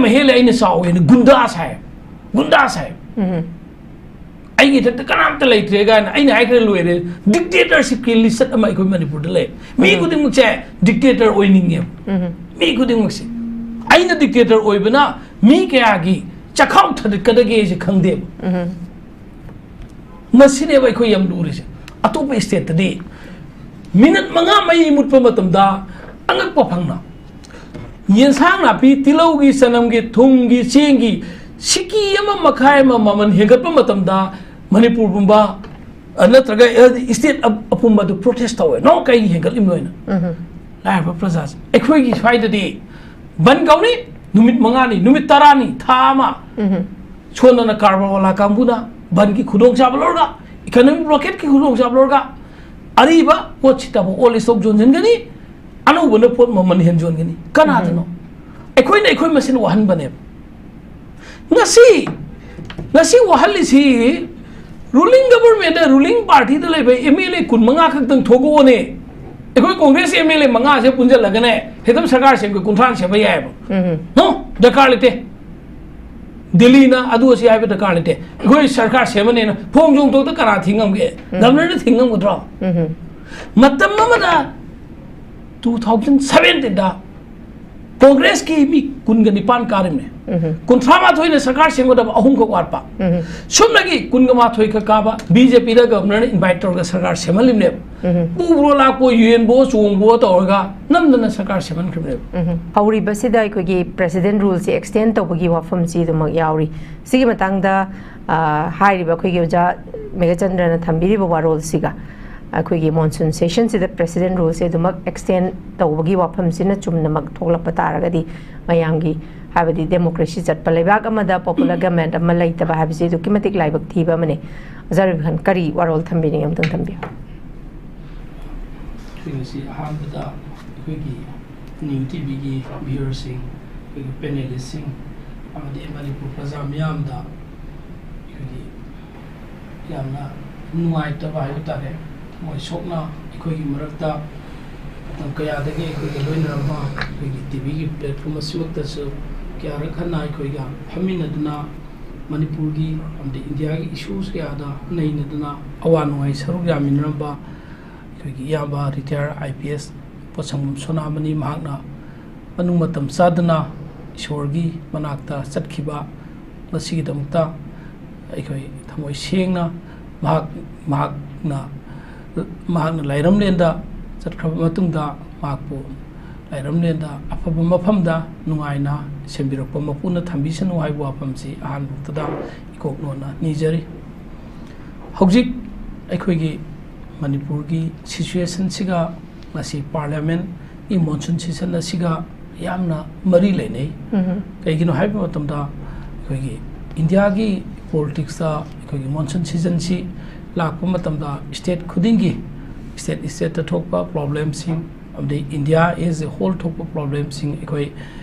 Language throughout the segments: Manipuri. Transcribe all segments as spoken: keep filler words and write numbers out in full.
ꯍꯦꯜꯂꯦ, ꯑꯩꯅ ꯆꯥꯎꯋꯦꯅ ꯒꯨꯟꯗꯥ ꯁꯥꯏ, ꯒꯨꯟꯗꯥ ꯁꯥꯏ꯫ ꯎꯝ꯫ ꯑꯩꯒꯤ ꯏꯊꯛꯇ ꯀꯅꯥꯝꯇ ꯂꯩꯇ꯭ꯔꯦ ꯀꯥꯏꯅ ꯑꯩꯅ ꯍꯥꯏꯈ꯭ꯔꯦ, ꯂꯣꯏꯔꯦ꯫ Dictatorshipꯀꯤ ꯂꯤꯆꯠ ꯑꯃ ꯑꯩꯈꯣꯏ ꯃꯅꯤꯄꯨꯔꯗ ꯂꯩ꯫ ꯃꯤ ꯎꯝ꯫ ꯈꯨꯗꯤꯡꯃꯛꯁꯦ dictator ꯑꯣꯏꯅꯤꯡꯉꯦꯕ꯫ ꯎꯝ꯫ ꯃꯤ ꯈꯨꯗꯤꯡꯃꯛꯁꯦ꯫ ꯑꯩꯅ dictator ꯑꯣꯏꯕꯅ ꯃꯤ ꯀꯌꯥꯒꯤ ꯆꯈꯥꯎ ꯊꯥꯗꯠꯀꯗꯒꯦꯁꯦ ꯈꯪꯗꯦꯕ꯫ ꯎꯝ꯫ ꯃꯁꯤꯅꯦꯕ ꯑꯩꯈꯣꯏ ꯌꯥꯝ ꯂꯨꯔꯤꯁꯦ꯫ ꯑꯇꯣꯞꯄ stateꯇꯗꯤ minute ꯃꯉꯥ ꯃꯩ ꯃꯨꯠꯄ ꯃꯇꯝꯗ ꯑꯉꯛꯄ ꯐꯪꯅ ꯌꯦꯟꯁꯥꯡ ꯅꯥꯄꯤ, ꯇꯤꯜꯍꯧꯒꯤ, ꯆꯅꯝꯒꯤ, ꯊꯨꯝꯒꯤ, ꯆꯦꯡꯒꯤ ꯁꯤꯀꯤ ꯑꯃ ꯃꯈꯥꯏ ꯑꯃ ꯃꯃꯜ ꯍꯦꯟꯒꯠꯄ ꯃꯇꯝꯗ ꯃꯅꯤꯄꯨꯔ ꯄꯨꯝꯕ, ꯑ, ꯅꯠꯇ꯭ꯔꯒ, ꯑ, state ꯑ-, ꯑꯄꯨꯝꯕ ꯑꯗꯨ protest ꯇꯧꯋꯦ꯫ "No, ꯀꯩꯒꯤ ꯍꯦꯟꯒꯠꯂꯤꯕꯅꯣ?" ꯍꯥꯏꯅ꯫ ꯎꯝ꯫ ꯂꯥꯏꯔꯕ ꯄ꯭ꯔꯖꯥꯁꯦ꯫ ꯑꯩꯈꯣꯏꯒꯤ ꯁ꯭ꯋꯥꯏꯗꯗꯤ ꯕꯟ ꯀꯧꯅꯤ, ꯅꯨꯃꯤꯠ ꯃꯉꯥꯅꯤ, ꯅꯨꯃꯤꯠ ꯇꯔꯥꯅꯤ, ꯊꯥ ꯑꯃ꯫ ꯎꯝ꯫ ꯁꯣꯝꯗꯅ ꯀꯥꯔꯕꯥꯔ ꯋꯥꯂꯥ ꯀꯥꯡꯕꯨꯅ ꯕꯟꯒꯤ ꯈꯨꯗꯣꯡꯆꯥꯕ ꯂꯧꯔꯒ, economic blockade ꯀꯤ ꯈꯨꯗꯣꯡꯆꯥꯕ ꯂꯧꯔꯒ, ꯑꯔꯤꯕ ꯄꯣꯠꯁꯤꯇꯕꯨ old stock ꯌꯣꯟꯁꯤꯟꯒꯅꯤ, ꯑꯅꯧꯕꯅ ꯄꯣꯠ ꯃꯃꯜ ꯍꯦꯟ ꯌꯣꯟꯒꯅꯤ꯫ ꯀꯅꯥꯗꯅꯣ? ꯎꯝ꯫ ꯑꯩꯈꯣꯏꯅ ꯑꯩꯈꯣꯏ ꯃꯁꯦꯟ ꯋꯥꯍꯟꯕꯅꯦꯕ꯫ ꯉꯁꯤ, ꯉꯁꯤ ꯋꯥꯍꯜꯂꯤꯁꯤ ruling government, ruling party ꯗ ꯂꯩꯕ MLA ꯀꯨꯟꯃꯉꯥ ꯈꯛꯇꯪ ꯊꯣꯛꯂꯛꯑꯣꯅꯦ꯫ ꯑꯩꯈꯣꯏ ꯀꯣꯡꯒ꯭ꯔꯦꯁ MLA ꯃꯉꯥꯁꯦ ꯄꯨꯟꯁꯤꯜꯂꯒꯅꯦ, ꯍꯦꯛꯇ ꯁꯔꯀꯥꯔ ꯁꯦꯝꯒꯦ, ꯀꯨꯟꯊ꯭ꯔꯥꯅ ꯁꯦꯝꯕ ꯌꯥꯏꯑꯕ꯫ ꯎꯝ꯫ No, ꯗꯔꯀꯥꯔ ꯂꯩꯇꯦ꯫ ꯗꯤꯜꯂꯤꯅ ꯑꯗꯨ ꯑꯁꯤ ꯍꯥꯏꯕ ꯗꯔꯀꯥꯔ ꯂꯩꯇꯦ꯫ ꯑꯩꯈꯣꯏ ꯁꯔꯀꯥꯔ ꯁꯦꯝꯃꯅꯦꯅ ꯐꯣꯡ ꯆꯣꯡꯊꯣꯛꯇ ꯀꯅꯥ ꯊꯤꯡꯉꯝꯒꯦ? ꯎꯝ꯫ ꯒꯚꯔꯅꯔꯅ ꯊꯤꯡꯉꯝꯒꯗ꯭ꯔꯣ? ꯎꯝ꯫ ꯃꯇꯝ ꯑꯃꯗ two thousand seventeen ꯗ ꯀꯣꯡꯒ꯭ꯔꯦꯁꯀꯤ ꯃꯤ ꯀꯨꯟꯒ ꯅꯤꯄꯥꯟ ꯀꯥꯔꯤꯕꯅꯦ꯫ ꯎꯝ꯫ ꯀꯨꯟꯊ꯭ꯔꯥ ꯃꯥꯊꯣꯏꯅ ꯁꯔꯀꯥꯔ ꯁꯦꯝꯒꯗꯕ ꯑꯍꯨꯝꯈꯛ ꯋꯥꯠꯄ꯫ ꯎꯝ꯫ ꯁꯨꯞꯅꯒꯤ ꯀꯨꯟꯒ ꯃꯥꯊꯣꯏ ꯈꯛ ꯀꯥꯕ BJP ꯗ ꯒꯚꯔꯅꯔꯅ invite ꯇꯧꯔꯒ ꯁꯔꯀꯥꯔ ꯁꯦꯝꯍꯜꯂꯤꯕꯅꯦꯕ꯫ ꯎꯝ꯫ ꯄꯨꯕ꯭ꯔꯣ ꯂꯥꯛꯄ꯭ꯔꯣ, ꯌꯨꯌꯦꯟꯕ꯭ꯔꯣ ꯆꯣꯡꯕ꯭ꯔꯣ ꯇꯧꯔꯒ ꯅꯝꯗꯅ ꯁꯔꯀꯥꯔ ꯁꯦꯝꯍꯟꯈ꯭ꯔꯤꯕꯅꯦꯕ꯫ ꯎꯝ꯫ ꯍꯧꯔꯤꯕꯁꯤꯗ ꯑꯩꯈꯣꯏꯒꯤ president rule ꯁꯦ extend ꯇꯧꯕꯒꯤ ꯋꯥꯐꯝꯁꯤ ꯑꯗꯨꯃꯛ ꯌꯥꯎꯔꯤ꯫ ꯁꯤꯒꯤ ꯃꯇꯥꯡꯗ, ꯑ, ꯍꯥꯏꯔꯤꯕ ꯑꯩꯈꯣꯏꯒꯤ ꯑꯣꯖꯥ ꯃꯦꯘꯆꯟꯗ꯭ꯔꯅ ꯊꯝꯕꯤꯔꯤꯕ ꯋꯥꯔꯣꯜꯁꯤꯒ ꯑꯩꯈꯣꯏꯒꯤ monsoon session ꯁꯤꯗ president rule ꯁꯦ ꯑꯗꯨꯃꯛ extend ꯇꯧꯕꯒꯤ ꯋꯥꯐꯝꯁꯤꯅ ꯆꯨꯝꯅꯃꯛ ꯊꯣꯛꯂꯛꯄ ꯇꯥꯔꯒꯗꯤ ꯃꯌꯥꯝꯒꯤ, ꯍꯥꯏꯕꯗꯤ democracy ꯆꯠꯄ ꯂꯩꯕꯥꯛ ꯑꯃꯗ popular government ꯑꯃ ꯂꯩꯇꯕ ꯍꯥꯏꯕꯁꯤ ꯑꯗꯨꯛꯀꯤ ꯃꯇꯤꯛ ꯂꯥꯏꯕꯛ ꯊꯤꯕ ꯑꯃꯅꯤ꯫ ꯑꯣꯖꯥ ꯔꯕꯤꯈꯥꯟ, ꯀꯔꯤ ꯋꯥꯔꯣꯜ ꯊꯝꯕꯤꯅꯤꯡꯉꯤ? ꯑꯃꯨꯛꯇꯪ ꯊꯝꯕꯤꯌꯨ꯫ ꯑꯩꯈꯣꯏ ꯉꯁꯤ ꯑꯍꯥꯟꯕꯗ ꯑꯩꯈꯣꯏꯒꯤ New TVꯒꯤ viewerꯁꯤꯡ, ꯑꯩꯈꯣꯏꯒꯤ panelistꯁꯤꯡ ꯑꯃꯗꯤ ꯃꯅꯤꯄꯨꯔ ꯄ꯭ꯔꯖꯥ ꯃꯤꯌꯥꯝꯗ ꯑꯩꯈꯣꯏꯒꯤ ꯌꯥꯝꯅ ꯅꯨꯡꯉꯥꯏꯇꯕ ꯍꯥꯏꯕ ꯇꯥꯔꯦ, ꯊꯃꯣꯏ ꯁꯣꯛꯅ ꯑꯩꯈꯣꯏꯒꯤ ꯃꯔꯛꯇ ꯃꯇꯝ ꯀꯌꯥꯗꯒꯤ ꯑꯩꯈꯣꯏꯒ ꯂꯣꯏꯅꯔꯝꯕ ꯑꯩꯈꯣꯏꯒꯤ TVꯒꯤ platform ꯑꯁꯤꯃꯛꯇꯁꯨ ꯀꯌꯥꯔꯛ ꯍꯟꯅ ꯑꯩꯈꯣꯏꯒ ꯐꯝꯃꯤꯟꯅꯗꯨꯅ ꯃꯅꯤꯄꯨꯔꯒꯤ ꯑꯃꯗꯤ ꯏꯟꯗꯤꯌꯥꯒꯤ ꯏꯁꯨꯁ ꯀꯌꯥꯗ ꯅꯩꯅꯗꯨꯅ ꯑꯋꯥ ꯅꯨꯡꯉꯥꯏ ꯁꯔꯨꯛ ꯌꯥꯃꯤꯟꯅꯔꯝꯕ ꯑꯩꯈꯣꯏꯒꯤ ꯏꯌꯥꯝꯕ ꯔꯤꯇꯥꯌꯔ ꯑꯥꯏ ꯄꯤ ꯑꯦꯁ ꯄꯣꯠꯁꯪꯕꯝ ꯁꯣꯅꯥꯃꯅꯤ, ꯃꯍꯥꯛꯅ ꯃꯅꯨꯡ ꯃꯇꯝ ꯆꯥꯗꯅ ꯏꯁꯣꯔꯒꯤ ꯃꯅꯥꯛꯇ ꯆꯠꯈꯤꯕ, ꯃꯁꯤꯒꯤꯗꯃꯛꯇ ꯑꯩꯈꯣꯏ ꯊꯃꯣꯏ ꯁꯦꯡꯅ ꯃꯍꯥꯛ, ꯃꯍꯥꯛꯅ, ꯃꯍꯥꯛꯅ ꯂꯥꯏꯔꯝꯂꯦꯟꯗ ꯆꯠꯈ꯭ꯔꯕ ꯃꯇꯨꯡꯗ ꯃꯍꯥꯛꯄꯨ ꯂꯥꯏꯔꯝꯂꯦꯟꯗ ꯑꯐꯕ ꯃꯐꯝꯗ ꯅꯨꯡꯉꯥꯏꯅ ꯁꯦꯝꯕꯤꯔꯛꯄ ꯃꯄꯨꯅ ꯊꯝꯕꯤꯁꯅꯨ ꯍꯥꯏꯕ ꯋꯥꯐꯝꯁꯤ ꯑꯍꯥꯟꯕꯃꯛꯇꯗ ꯏꯀꯣꯛ ꯅꯣꯟꯅ ꯅꯤꯖꯔꯤ꯫ ꯍꯧꯖꯤꯛ ꯑꯩꯈꯣꯏꯒꯤ ꯃꯅꯤꯄꯨꯔꯒꯤ ꯁꯤꯆꯨꯋꯦꯁꯟꯁꯤꯒ ꯉꯁꯤ ꯄꯥꯔꯂꯤꯌꯥꯃꯦꯟꯒꯤ ꯃꯣꯟꯁꯨꯟ ꯁꯤꯖꯟ ꯑꯁꯤꯒ ꯌꯥꯝꯅ ꯃꯔꯤ ꯂꯩꯅꯩ꯫ ꯎꯝ꯫ ꯀꯩꯒꯤꯅꯣ ꯍꯥꯏꯕ ꯃꯇꯝꯗ ꯑꯩꯈꯣꯏꯒꯤ ꯏꯟꯗꯤꯌꯥꯒꯤ ꯄꯣꯂꯤꯇꯤꯛꯁꯇ ꯑꯩꯈꯣꯏꯒꯤ ꯃꯣꯟꯁꯨꯟ ꯁꯤꯖꯟꯁꯤ ꯂꯥꯛꯄ ꯃꯇꯝꯗ ꯁ꯭ꯇꯦꯠ ꯈꯨꯗꯤꯡꯒꯤ, ꯁ꯭ꯇꯦꯠ ꯁ꯭ꯇꯦꯠꯇ ꯊꯣꯛꯄ ꯄ꯭ꯔꯣꯕ꯭ꯂꯦꯝꯁꯤꯡ ꯑꯃꯗꯤ ꯏꯟꯗꯤꯌꯥ ꯑꯦꯖ ꯑꯦ ꯍꯣꯜ ꯊꯣꯛꯄ ꯄ꯭ꯔꯣꯕ꯭ꯂꯦꯝꯁꯤꯡ ꯑꯩꯈꯣꯏ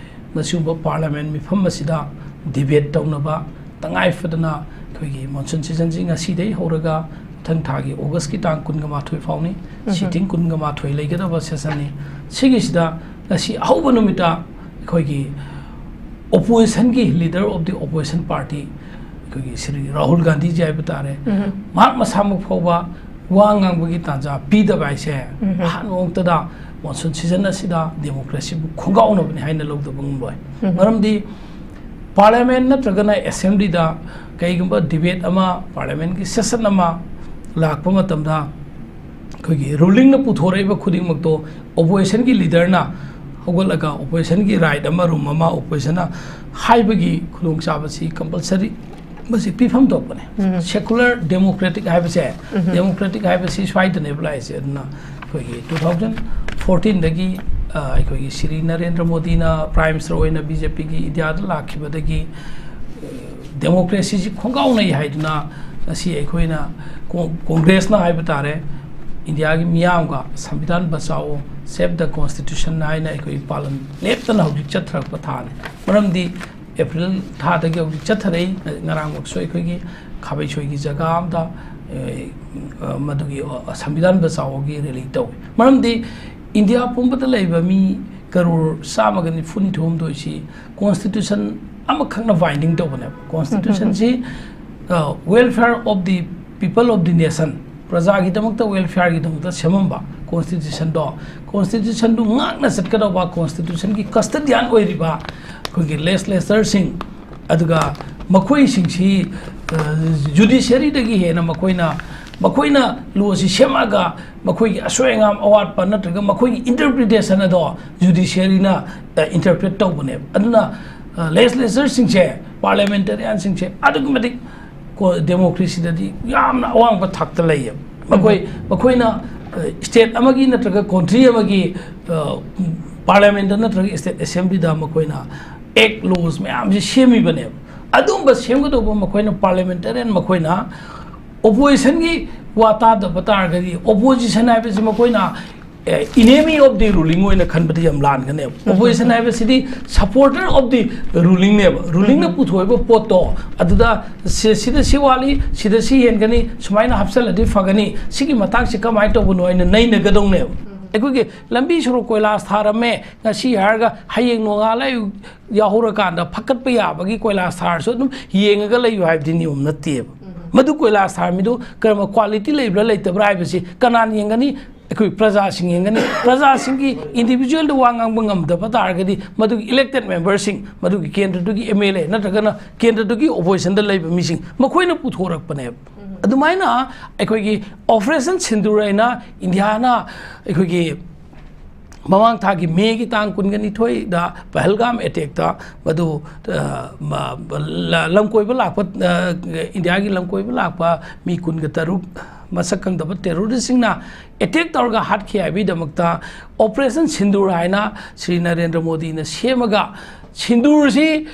ꯃꯁꯤꯒꯨꯝꯕ ꯄꯥꯔꯂꯤꯌꯥꯃꯦꯟ ꯃꯤꯐꯝ ꯑꯁꯤꯗ ꯗꯤꯕꯦꯠ ꯇꯧꯅꯕ ꯇꯉꯥꯏ ꯐꯗꯅ ꯑꯩꯈꯣꯏꯒꯤ ꯃꯣꯟꯁꯨꯟ ꯁꯤꯖꯟꯁꯤ ꯉꯁꯤꯗꯒꯤ ꯍꯧꯔꯒ ꯃꯊꯪ ꯊꯥꯒꯤ ꯑꯣꯒꯁꯀꯤ ꯇꯥꯡ ꯀꯨꯟꯒ ꯃꯥꯊꯣꯏ ꯐꯥꯎꯅꯤ꯫ ꯎꯝ꯫ ꯁꯤꯇꯤꯡ ꯀꯨꯟꯒ ꯃꯥꯊꯣꯏ ꯂꯩꯒꯗꯕ ꯁꯦꯁꯟꯅꯤ꯫ ꯁꯤꯒꯤꯁꯤꯗ ꯉꯁꯤ ꯑꯍꯧꯕ ꯅꯨꯃꯤꯠꯇ ꯑꯩꯈꯣꯏꯒꯤ oppositionꯒꯤ leader of the opposition party ꯑꯩꯈꯣꯏꯒꯤ ꯁ꯭ꯔꯤ ꯔꯥꯍꯨꯜ ꯒꯥꯟꯙꯤꯖꯤ ꯍꯥꯏꯕ ꯇꯥꯔꯦ, ꯎꯝ꯫ ꯃꯍꯥꯛ ꯃꯁꯥꯃꯛ ꯐꯥꯎꯕ ꯋꯥ ꯉꯥꯡꯕꯒꯤ ꯇꯥꯟꯖꯥ ꯄꯤꯗꯕ ꯍꯥꯏꯁꯦ ꯎꯝ꯫ ꯑꯍꯥꯟꯕ ꯃꯛꯇꯗ ꯃꯣꯟꯁꯨꯟ ꯁꯤꯖꯟ ꯑꯁꯤꯗ ꯗꯦꯃꯣꯀ꯭ꯔꯦꯁꯤꯕꯨ ꯈꯣꯡꯒꯥꯎꯅꯕꯅꯤ ꯍꯥꯏꯅ ꯂꯧꯗꯕ ꯉꯝꯂꯣꯏ꯫ ꯎꯝ꯫ ꯃꯔꯝꯗꯤ ꯄꯥꯔꯂꯤꯌꯥꯃꯦꯟ ꯅꯠꯇ꯭ꯔꯒꯅ ꯑꯦꯁꯦꯝꯕ꯭ꯂꯤꯗ ꯀꯩꯒꯨꯝꯕ ꯗꯤꯕꯦꯠ ꯑꯃ, ꯄꯥꯔꯂꯤꯌꯥꯃꯦꯟꯒꯤ ꯁꯦꯁꯟ ꯑꯃ ꯂꯥꯛꯄ ꯃꯇꯝꯗ ꯑꯩꯈꯣꯏꯒꯤ ꯔꯨꯂꯤꯡꯅ ꯄꯨꯊꯣꯔꯛꯏꯕ ꯈꯨꯗꯤꯡꯃꯛꯇꯣ oppositionꯒꯤ leaderꯅ ꯍꯧꯒꯠꯂꯒ oppositionꯒꯤ right ꯑꯃ, ꯔꯨꯝ ꯑꯃ oppositionꯅ ꯍꯥꯏꯕꯒꯤ ꯈꯨꯗꯣꯡꯆꯥꯕꯁꯤ compulsory ꯃꯁꯤ ꯄꯤꯐꯝ ꯊꯣꯛꯄꯅꯦ꯫ ꯎꯝ꯫ Secular democratic ꯍꯥꯏꯕꯁꯦ, ꯎꯝ꯫ Democratic ꯍꯥꯏꯕꯁꯤ ꯁ꯭ꯋꯥꯏꯗꯅꯦꯕ ꯂꯥꯛꯏꯁꯦ꯫ ꯑꯗꯨꯅ ꯑꯩꯈꯣꯏꯒꯤ two thousand fourteenꯗꯒꯤ, ꯑ, ꯑꯩꯈꯣꯏꯒꯤ ꯁ꯭ꯔꯤ ꯅꯔꯦꯟꯗ꯭ꯔ ꯃꯣꯗꯤꯅ Prime Minister ꯑꯣꯏꯅ BJPꯒꯤ ꯏꯟꯗꯤꯌꯥꯗ ꯂꯥꯛꯈꯤꯕꯗꯒꯤ, ꯑ, democracyꯁꯤ ꯈꯣꯡꯒꯥꯎꯅꯩ ꯍꯥꯏꯗꯨꯅ ꯉꯁꯤ ꯑꯩꯈꯣꯏꯅ ꯀꯣ-, ꯀꯣꯡꯒ꯭ꯔꯦꯁꯅ ꯍꯥꯏꯕ ꯇꯥꯔꯦ, ꯏꯟꯗꯤꯌꯥꯒꯤ ꯃꯤꯌꯥꯝꯒ ꯁꯪꯕꯤꯙꯥꯟ ꯕꯆꯥꯎ, Save the Constitution ꯍꯥꯏꯅ ꯑꯩꯈꯣꯏ ꯄꯥꯂꯟ ꯂꯦꯞꯇꯅ ꯍꯧꯖꯤꯛ ꯆꯠꯊꯔꯛꯄ ꯊꯥꯅꯤ꯫ ꯃꯔꯝꯗꯤ ꯑꯦꯄ꯭ꯔꯤꯜ ꯊꯥꯗꯒꯤ ꯍꯧꯖꯤꯛ ꯆꯠꯊꯔꯛꯏ꯫ ꯉꯔꯥꯡꯃꯛꯁꯨ ꯑꯩꯈꯣꯏꯒꯤ ꯈꯥꯕꯩꯁꯣꯏꯒꯤ ꯖꯒꯥ ꯑꯝꯗ, ꯑꯦ, ꯑ, ꯃꯗꯨꯒꯤ, ꯑ, ꯁꯪꯕꯤꯙꯥꯟ ꯕꯆꯥꯎꯒꯤ rally ꯇꯧꯏ꯫ ꯃꯔꯝꯗꯤ ꯏꯟꯗꯤꯌꯥ ꯄꯨꯝꯕꯗ ꯂꯩꯕ ꯃꯤ ꯀꯔꯣꯔ ꯆꯥꯝꯃꯒ ꯅꯤꯐꯨ ꯅꯤꯊꯣꯏ ꯍꯨꯝꯗꯣꯏꯁꯤ ꯀꯣꯟꯁꯇꯤꯇ꯭ꯌꯨꯁꯟ ꯑꯃꯈꯛꯅ ꯕꯥꯏꯟꯗꯤꯡ ꯇꯧꯕꯅꯦꯕ꯫ ꯀꯣꯟꯁꯇꯤꯇ꯭ꯌꯨꯁꯟꯁꯤ welfare of the people of the nation, ꯄ꯭ꯔꯖꯥꯒꯤꯗꯃꯛꯇ, ꯋꯦꯜꯐꯤꯌꯔꯒꯤꯗꯃꯛꯇ ꯁꯦꯝꯃꯝꯕ ꯀꯣꯟꯁꯇꯤꯇ꯭ꯌꯨꯁꯟꯗꯣ, ꯀꯣꯟꯁꯇꯤꯇ꯭ꯌꯨꯁꯟꯗꯨ ꯉꯥꯛꯅ ꯆꯠꯀꯗꯧꯕ, ꯀꯣꯟꯁꯇꯤꯇ꯭ꯌꯨꯁꯟꯒꯤ ꯀꯁꯇꯗꯤꯌꯥꯟ ꯑꯣꯏꯔꯤꯕ ꯑꯩꯈꯣꯏꯒꯤ ꯂꯦꯖꯤꯁꯂꯦꯆꯔꯁꯤꯡ, ꯑꯗꯨꯒ ꯃꯈꯣꯏꯁꯤꯡꯁꯤ ꯖꯨꯗꯤꯁꯤꯌꯔꯤꯗꯒꯤ ꯍꯦꯟꯅ ꯃꯈꯣꯏꯅ, ꯃꯈꯣꯏꯅ ꯂꯣꯁꯤ ꯁꯦꯝꯃꯛꯑꯒ ꯃꯈꯣꯏꯒꯤ ꯑꯁꯣꯏ ꯑꯉꯥꯝ, ꯑꯋꯥꯠꯄ ꯅꯠꯇ꯭ꯔꯒ ꯃꯈꯣꯏꯒꯤ ꯏꯟꯇꯔꯄ꯭ꯔꯤꯇꯦꯁꯟ ꯑꯗꯣ ꯖꯨꯗꯤꯁꯤꯌꯔꯤꯅ ꯏꯟꯇꯔꯄ꯭ꯔꯤꯠ ꯇꯧꯕꯅꯦꯕ꯫ ꯑꯗꯨꯅ ꯂꯦꯖꯤꯁꯂꯦꯆꯔꯁꯤꯡꯁꯦ, ꯄꯥꯔꯂꯤꯌꯥꯃꯦꯟꯇꯦꯔꯤꯌꯥꯟꯁꯤꯡꯁꯦ ꯑꯗꯨꯛꯀꯤ ꯃꯇꯤꯛ ꯀꯣ-, ꯗꯦꯃꯣꯀ꯭ꯔꯦꯁꯤꯗꯗꯤ ꯌꯥꯝꯅ ꯑꯋꯥꯡꯕ ꯊꯥꯛꯇ ꯂꯩꯌꯦꯕ꯫ ꯃꯈꯣꯏ, ꯃꯈꯣꯏꯅ ꯁ꯭ꯇꯦꯠ ꯑꯃꯒꯤ ꯅꯠꯇ꯭ꯔꯒ ꯀꯣꯟꯇ꯭ꯔꯤ ꯑꯃꯒꯤ ꯄꯥꯔꯂꯤꯌꯥꯃꯦꯟꯗ ꯅꯠꯇ꯭ꯔꯒ ꯁ꯭ꯇꯦꯠ ꯑꯦꯁꯦꯝꯕ꯭ꯂꯤꯗ ꯃꯈꯣꯏꯅ ꯑꯦꯛ, ꯂꯣꯁ ꯃꯌꯥꯝꯁꯤ ꯁꯦꯝꯃꯤꯕꯅꯦꯕ꯫ ꯑꯗꯨꯝꯕ ꯁꯦꯝꯒꯗꯧꯕ ꯃꯈꯣꯏꯅ, ꯄꯥꯔꯂꯤꯌꯥꯃꯦꯟꯇꯦꯔꯤꯌꯟ ꯃꯈꯣꯏꯅ ꯑꯣꯄꯣꯖꯤꯁꯟꯒꯤ ꯋꯥ ꯇꯥꯗꯕ ꯇꯥꯔꯒꯗꯤ, ꯑꯣꯄꯣꯖꯤꯁꯟ ꯍꯥꯏꯕꯁꯤ ꯃꯈꯣꯏꯅ enemy of the ruling ꯑꯣꯏꯅ ꯈꯟꯕꯗꯤ ꯌꯥꯝ ꯂꯥꯟꯒꯅꯦꯕ꯫ ꯑꯣꯄꯣꯖꯤꯁꯟ ꯍꯥꯏꯕꯁꯤꯗꯤ supporter of the rulingꯅꯦꯕ꯫ ꯔꯨꯂꯤꯡꯅ ꯄꯨꯊꯣꯛꯏꯕ ꯄꯣꯠꯇꯣ, ꯑꯗꯨꯗ ꯁꯤ-, ꯁꯤꯗ ꯁꯤ ꯋꯥꯠꯂꯤ, ꯁꯤꯗ ꯁꯤ ꯍꯦꯟꯒꯅꯤ, ꯁꯨꯃꯥꯏꯅ ꯍꯥꯞꯆꯜꯂꯗꯤ ꯐꯒꯅꯤ, ꯁꯤꯒꯤ ꯃꯇꯥꯡꯁꯤ ꯀꯃꯥꯏꯅ ꯇꯧꯕꯅꯣ ꯍꯥꯏꯅ ꯅꯩꯅꯒꯗꯧꯅꯦꯕ꯫ ꯑꯩꯈꯣꯏꯒꯤ ꯂꯝꯕꯤ ꯁꯣꯔꯣꯛ ꯀꯣꯏꯂꯥꯁ ꯊꯥꯔꯝꯃꯦ ꯉꯁꯤ ꯍꯥꯏꯔꯒ ꯍꯌꯦꯡ ꯅꯣꯡꯉꯥꯜꯂ ꯌꯥꯍꯧꯔꯀꯥꯟꯗ ꯐꯀꯠꯄ ꯌꯥꯕꯒꯤ ꯀꯣꯏꯂꯥꯁ ꯊꯥꯔꯁꯨ ꯑꯗꯨꯝ ꯌꯦꯡꯉꯒ ꯂꯩꯌꯨ ꯍꯥꯏꯕꯗꯤ ꯅꯤꯌꯣꯝ ꯅꯠꯇꯦꯕ꯫ ꯃꯗꯨ ꯀꯣꯏꯂꯥꯁ ꯊꯥꯔꯝꯃꯤꯗꯨ ꯀꯔꯝꯕ ꯀ꯭ꯋꯥꯂꯤꯇꯤ ꯂꯩꯕ꯭ꯔꯥ ꯂꯩꯇꯕ꯭ꯔꯥ ꯍꯥꯏꯕꯁꯤ ꯀꯅꯥꯅ ꯌꯦꯡꯒꯅꯤ? ꯑꯩꯈꯣꯏ ꯄ꯭ꯔꯖꯥꯁꯤꯡ ꯌꯦꯡꯒꯅꯤ꯫ ꯄ꯭ꯔꯖꯥꯁꯤꯡꯒꯤ ꯏꯟꯗꯤꯕꯤꯖꯨꯋꯦꯜꯗ ꯋꯥ ꯉꯥꯡꯕ ꯉꯝꯗꯕ ꯇꯥꯔꯒꯗꯤ ꯃꯗꯨꯒꯤ ꯏꯂꯦꯛꯇꯦꯠ ꯃꯦꯝꯕꯔꯁꯤꯡ, ꯃꯗꯨꯒꯤ ꯀꯦꯟꯗ꯭ꯔꯗꯨꯒꯤ ꯑꯦꯝ ꯑꯦꯜ ꯑꯦ ꯅꯠꯇ꯭ꯔꯒꯅ ꯀꯦꯟꯗ꯭ꯔꯗꯨꯒꯤ ꯑꯣꯄꯣꯖꯤꯁꯟꯗ ꯂꯩꯕ ꯃꯤꯁꯤꯡ, ꯃꯈꯣꯏꯅ ꯄꯨꯊꯣꯔꯛꯄꯅꯦꯕ꯫ ꯑꯗꯨꯃꯥꯏꯅ ꯑꯩꯈꯣꯏꯒꯤ ꯑꯣꯄꯔꯦꯁꯟ ꯁꯤꯟꯗꯨꯔ ꯍꯥꯏꯅ ꯏꯟꯗꯤꯌꯥꯅ ꯑꯩꯈꯣꯏꯒꯤ ꯃꯃꯥꯡ ꯊꯥꯒꯤ ꯃꯦꯒꯤ ꯇꯥꯡ ꯀꯨꯟꯒ ꯅꯤꯊꯣꯏꯗ ꯄꯍꯜꯒꯥꯝ ꯑꯦꯇꯦꯛꯇ ꯃꯗꯨ, ꯑ, ꯃ-, ꯂ-, ꯂꯝꯀꯣꯏꯕ ꯂꯥꯛꯄ, ꯑ, ꯏꯟꯗꯤꯌꯥꯒꯤ ꯂꯝꯀꯣꯏꯕ ꯂꯥꯛꯄ ꯃꯤ ꯀꯨꯟꯒ ꯇꯔꯨꯛ ꯃꯁꯛ ꯈꯪꯗꯕ ꯇꯦꯔꯣꯔꯤꯁꯁꯤꯡꯅ ꯑꯦꯇꯦꯛ ꯇꯧꯔꯒ ꯍꯥꯠꯈꯤ ꯍꯥꯏꯕꯒꯤꯗꯃꯛꯇ ꯑꯣꯄꯔꯦꯁꯟ ꯁꯤꯟꯗꯨꯔ ꯍꯥꯏꯅ ꯁ꯭ꯔꯤ ꯅꯔꯦꯟꯗ꯭ꯔ ꯃꯣꯗꯤꯅ ꯁꯦꯝꯃꯒ, ꯁꯤꯟꯗꯨꯔꯁꯤ